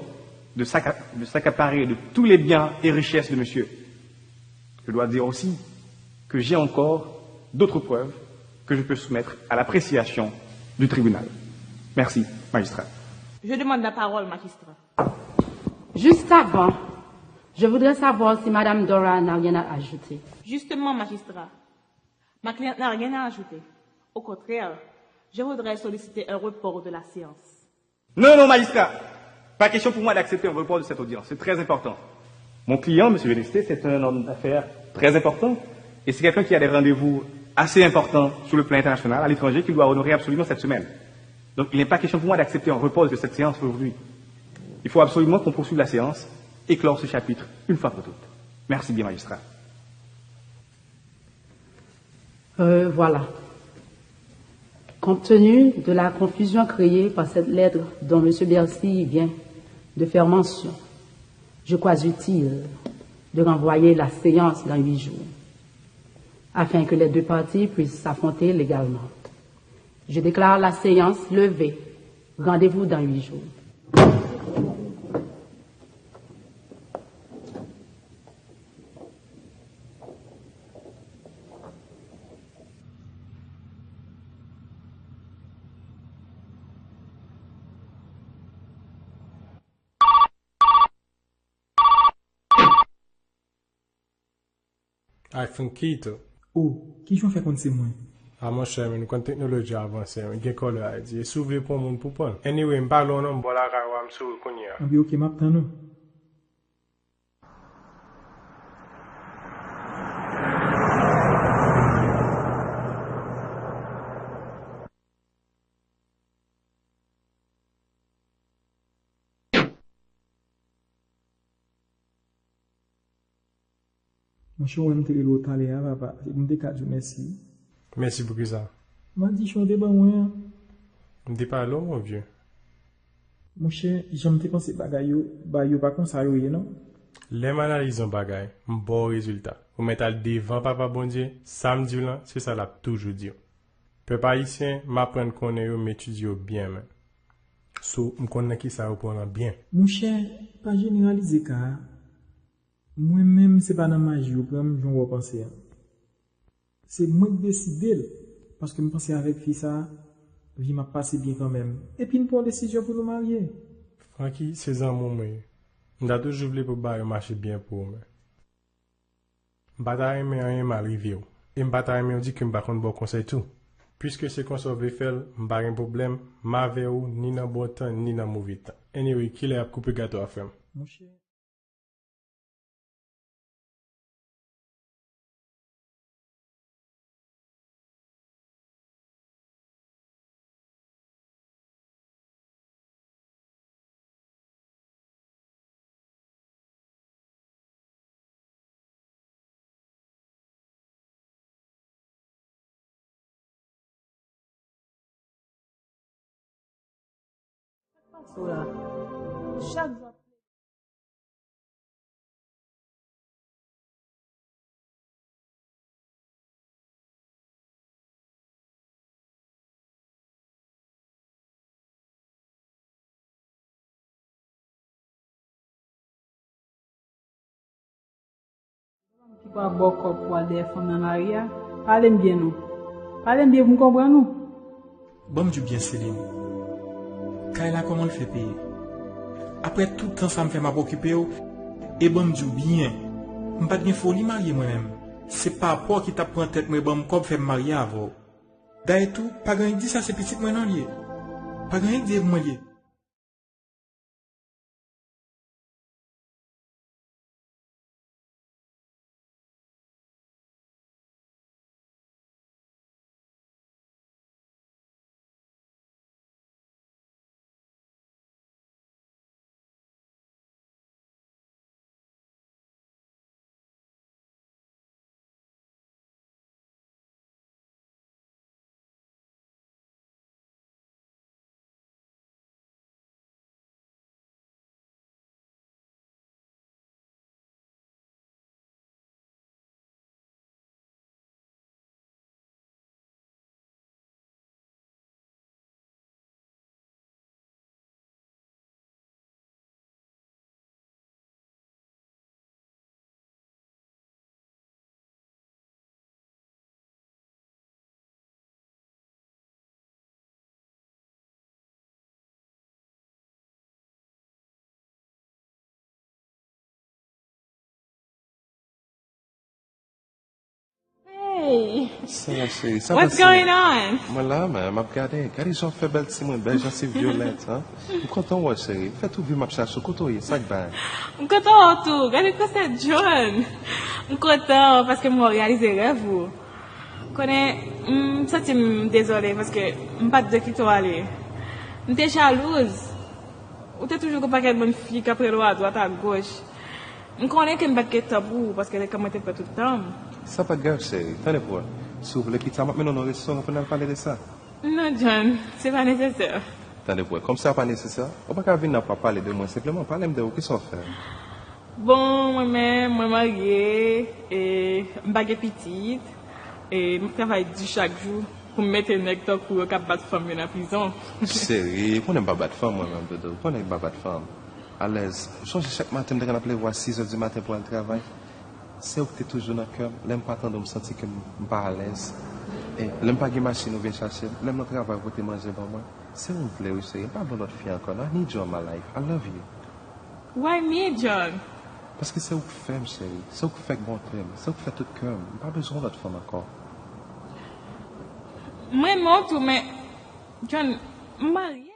de s'acca-, de s'accaparer de tous les biens et richesses de monsieur. Je dois dire aussi que j'ai encore d'autres preuves que je peux soumettre à l'appréciation du tribunal. Merci, magistrat. Je demande la parole, magistrat. Juste avant, je voudrais savoir si Madame Dora n'a rien à ajouter. Justement, magistrat, ma cliente n'a rien à ajouter. Au contraire, je voudrais solliciter un report de la séance. Non, non, magistrat. Pas question pour moi d'accepter un report de cette audience. C'est très important. Mon client, M. Genesté, c'est un homme d'affaires très important. Et c'est quelqu'un qui a des rendez-vous assez importants sur le plan international, à l'étranger, qu'il doit honorer absolument cette semaine. Donc, il n'est pas question pour moi d'accepter un report de cette séance aujourd'hui. Il faut absolument qu'on poursuive la séance et clore ce chapitre une fois pour toutes. Merci bien, magistrat. Euh, voilà. Compte tenu de la confusion créée par cette lettre dont M. Bercy vient de faire mention, je crois utile de renvoyer la séance dans huit jours, afin que les deux parties puissent s'affronter légalement. Je déclare la séance levée. Rendez-vous dans huit jours. Ay, Frankito. O, kijan w fè konn se mwen? A, monchè, men nou konn teknoloji a avanse, men gen kòlè a di. E si w vle pran moun pou pran l. Anyway, m pale w non, m bò lakay ou a, m sou wout kounye a. Anben, oke, m ap tann ou. Monchè, ou wè m te rele w talè a, papa. Se pou m te ka di w mèsi. Mèsi pou kisa? Madichon w te ban mwen an. M te pale w, mon vieux. Monchè, jan m te panse bagay yo, bagay yo pa konsa yo ye, non. Lè m analize yon bagay, m ba w rezilta. Ou mèt al devan Papa Bondye, sa m di w lan, se sa l ap toujou di w. Pèp ayisyen, m aprann konnen yo, m etidye yo byen, men. So, m konn nan kisa yo pran lan byen. Monchè, pa jeneralize ka a. Mwen menm, se pa nan maji yo pran m, jan w wè w panse a. Se mwen k deside l, paske m panse avèk fi sa a, vi m ap pase byen kanmenm. Epi n pran yon desizyon pou nou marye. Francky, se zanmi w mwen ye. M ta toujou vle pou bagay yo mache byen pou ou, men. M pa ta renmen anyen mal rive w. E m pa ta renmen w di ke m pa konn ba w konsèy tou. Piske se konsa w vle fè l, m pa gen pwoblèm, m avè w ni nan bon tan, ni nan move tan. Anyway, kilè y ap koupe gato a, frè m? Monchè. Chak jou ap Ki pa bò kòb pou al dèyè fanm nan lari a? Pale m byen non. Pale m byen pou m konprann ou. Ban m di w byen, Selim. Kay la, kòman l fè peye? Aprè tout tan sa m fè m ap okipe w, e ban m di w byen, m pa t gen foli marye mwen menm. Se papa w ki t ap pran tèt mwen ban m kòb fè m marye avè w. Dayè tou, pa gen anyen k di sa se pitit mwen non l ye. Pa gen anyen k di e pou mwen l ye. Hey! Sè cheri, sa va, what's going on? Mwen la, men, m ap gade. Gade jan w fè bèl timoun, bèl jansiv vyolèt, an. M kontan wè w, cheri. M fè tout vi m ap chache w. Kote w ye? Sa k bay? M kontan wè w tou. Gade konsè John. M kontan paske m wè w reyalize rèv ou. Konnen, m santi m dezole paske m pa t dwe kite w ale. M te jalouz. Ou te toujou gon pakèt bann fi k ap rele w adwat agoch. M konnen ke m pa t gen tan pou ou paske lekan mwen te pran tout tan m. Sa pa grav, cheri. Tande pou wè. Si w vle pita, m ap mennen w nan yon restoran pou n al pale de sa. Non, John, se pa nesesè. Tande pou wè. Kòm sa pa nesesè, ou pa ka vin la pou w ap pale de mwen senpleman. Pale m de ou, kisa w fè? Bon, mwen menm, mwen marye, e m pa gen pitit, e m ap travay di chak jou pou m mete nèg tankou w yo k ap bat fanm yo nan prizon. Cheri, ou konnen m pa bat fanm mwen menm, doudou. Ou konnen m pa bat fanm. Alèz, ou sonje chak maten m te konn ap leve w a sis zè di maten pou al travay? Se ou ki te toujou nan kè m. Lè m pa tande w, m santi ke m, m pa alèz. E lè m pa gen machin, ou vin chache m. Lè m nan travay, ou pote manje ban mwen. Se ou m vle, wi, cheri. M pa vle yon lòt fi ankò. I need you in my life. I love you. Why me, John? Paske se ou k fè m, cheri. Se ou k fè k bonte m. Se ou k fè tout kè m. M pa bezwen yon lòt fanm ankò. M renmen w tou, men, John, m marye.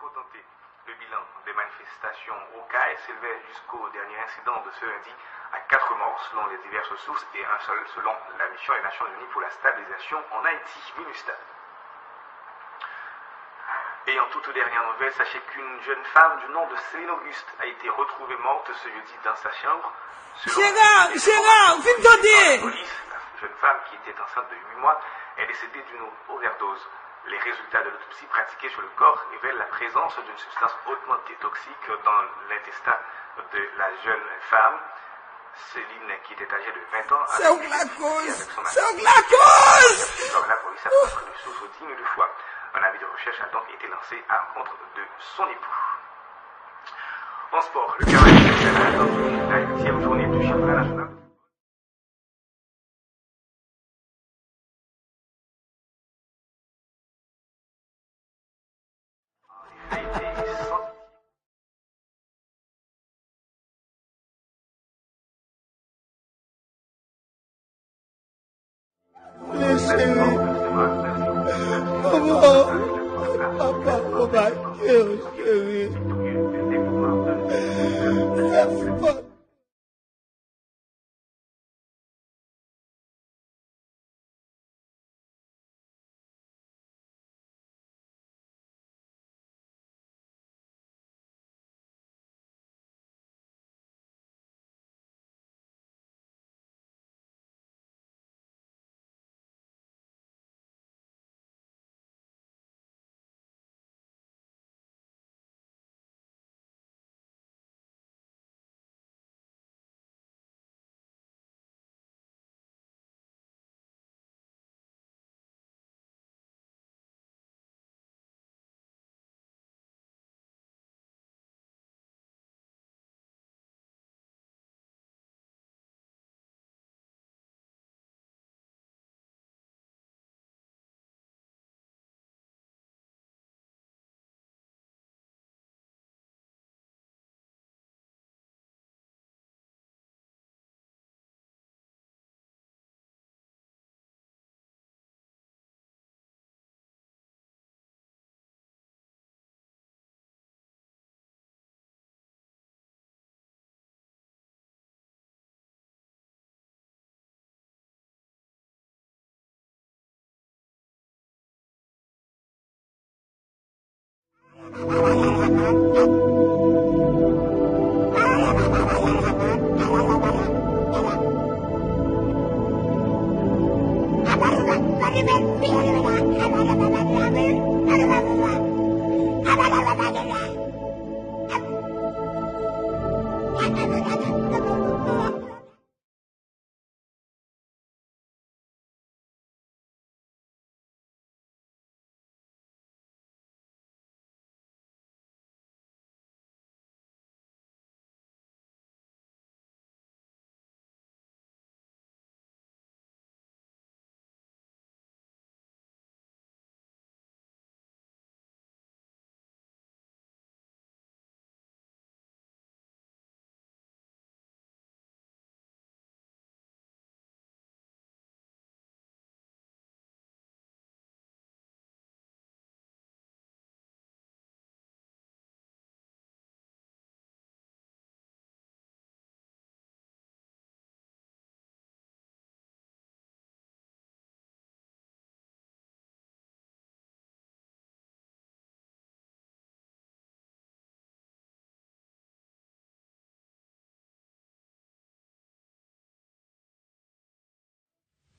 Pour tenter, le bilan des manifestations au Cayes s'élevait jusqu'au dernier incident de ce lundi à quatre morts selon les diverses sources et un seul selon la mission des Nations Unies pour la stabilisation en Haïti, MINUSTAH. Et en toute dernière nouvelle, sachez qu'une jeune femme du nom de Céline Auguste a été retrouvée morte ce jeudi dans sa chambre. Selon Gérard, Gérard, vin tande! La police, la jeune femme qui était enceinte de huit mois est décédée d'une overdose. Les résultats de l'autopsie pratiquée sur le corps révèlent la présence d'une substance hautement toxique dans l'intestin de la jeune femme. Céline, qui était âgée de vingt ans, avait été identifiée avec son mari. Se ou k lakoz! Se ou k lakoz! Comme la police a rencontré le source digne de foi. Un avis de recherche a donc été lancé à l'encontre de son époux. En sport, le Carnaval de la la huitième journée du championnat national. Cheri, papa, papa, papa, cheri.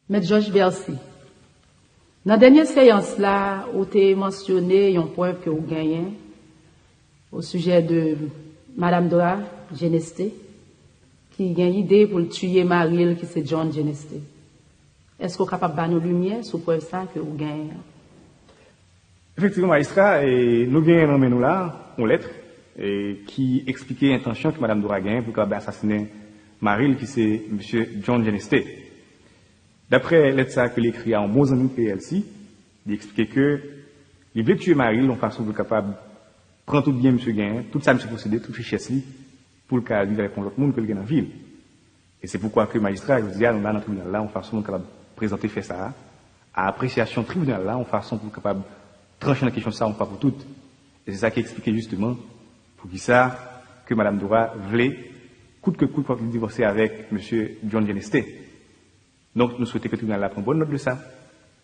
Mèt Jòj Bèsi, nan dènye seyans la, ou te mansyone yon prèv ke ou genyen o sijè de Madam Dora Geneste, ki gen ide pou l tiye mari l, ki se John Geneste. Èske w kapab ba nou limyè sou prèv sa ke ou genyen an? Efektivman, majistra, e, nou genyen nan men nou la yon lèt, e, ki eksplike entansyon ke Madam Dora genyen pou l kapab asasinen mari l, ki se mesye John Geneste. Daprè lèt sa ke li ekri a yon bon zanmi P L C, li eksplike ke li vle tiye mari l yon fason pou l kapab pran tout byen misye genyen, tout sa misye posede, tout richès li, pou l ka viv avèk yon lòt moun ke l gen nan vi l. E se poukwa ke majistra, jodi a, nou la nan tribinal la, yon fason pou n kapab prezante fè sa a, a apresyasyon tribinal la, yon fason pou l kapab tranche nan kesyon sa a, yon fwa pou tout. E se sa ki eksplike jisteman poukisa ke Madam Dora vle, kout ke kout, fòk li divòse avèk Mesye John Geneste. Donk, nou swete ke tribinal la pran bòn nòt de sa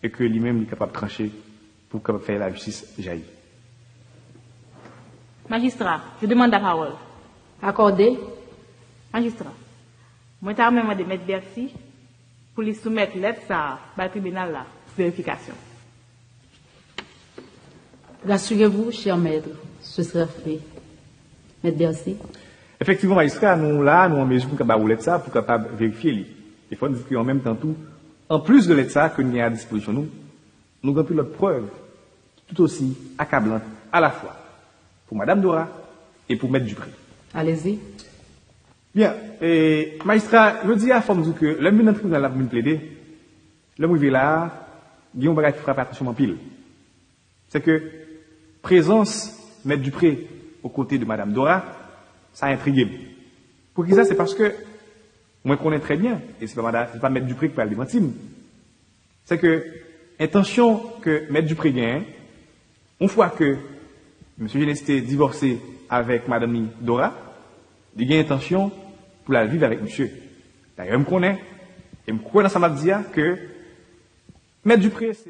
e ke li menm li kapab tranche pou kapab fè lajistis jayi. Majistra, je demande la parole. Akòde. Majistra, mwen ta renmen mande Mèt Bercy pou li soumèt lèt sa a bay tribinal la pou verifikasyon. Rassurez-vous, cher maître, ce sera fait. Mèt Bercy. Efektivman, majistra, nou la, nou an mezi pou n kapab ba ou lèt sa a, pou kapab verifye li. E fò n di ke an menm tan tou, anplis de lèt sa a ke n gen a dispozisyon nou, nou gen anpil lòt prèv ki tout osi akablant alafwa pou Madam Dora e pou Mèt Dupré. Allez-y. Byen, e, majistra, jodi a, fò m di w ke lè m vin nan tribinal la pou m vin plede, lè m rive la a, gen yon bagay ki frape atansyon m anpil. Se ke prezans Mèt Dupré o kote de Madam Dora, sa entrige m. Poukisa? Se paske mwen konnen trè byen, e se pa mada-, se pa Mèt Dupré ki pral demanti m, se ke entansyon ke Mèt Dupré genyen, yon fwa ke Mesye Geneste divòse avèk madanm li Dora, li gen entansyon pou l al viv avèk misye. Dayè, m konnen, e m kwè nan sa m ap di a, ke Mèt Dupré se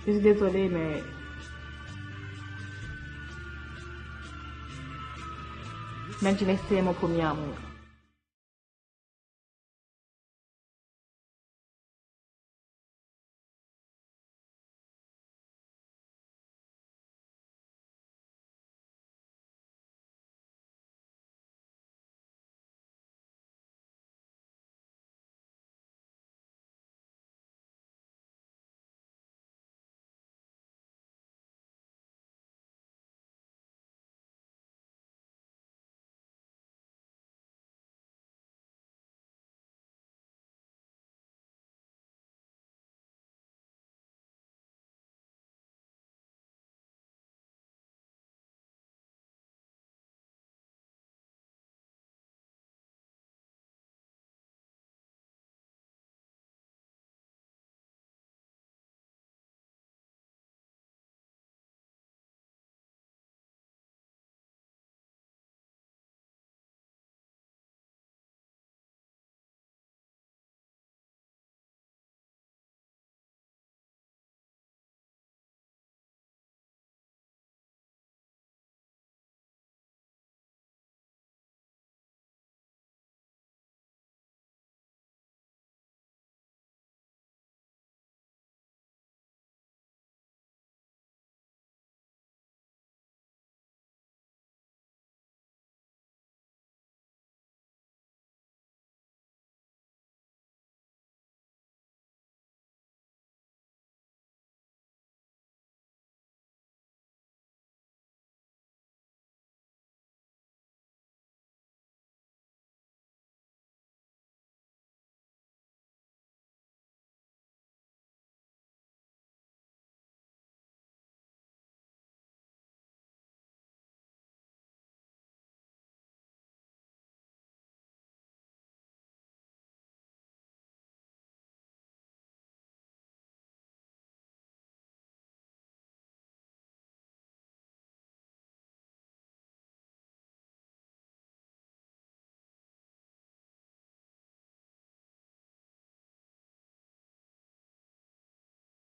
Je suis désolée, men Mèt Geneste se mon premye amou.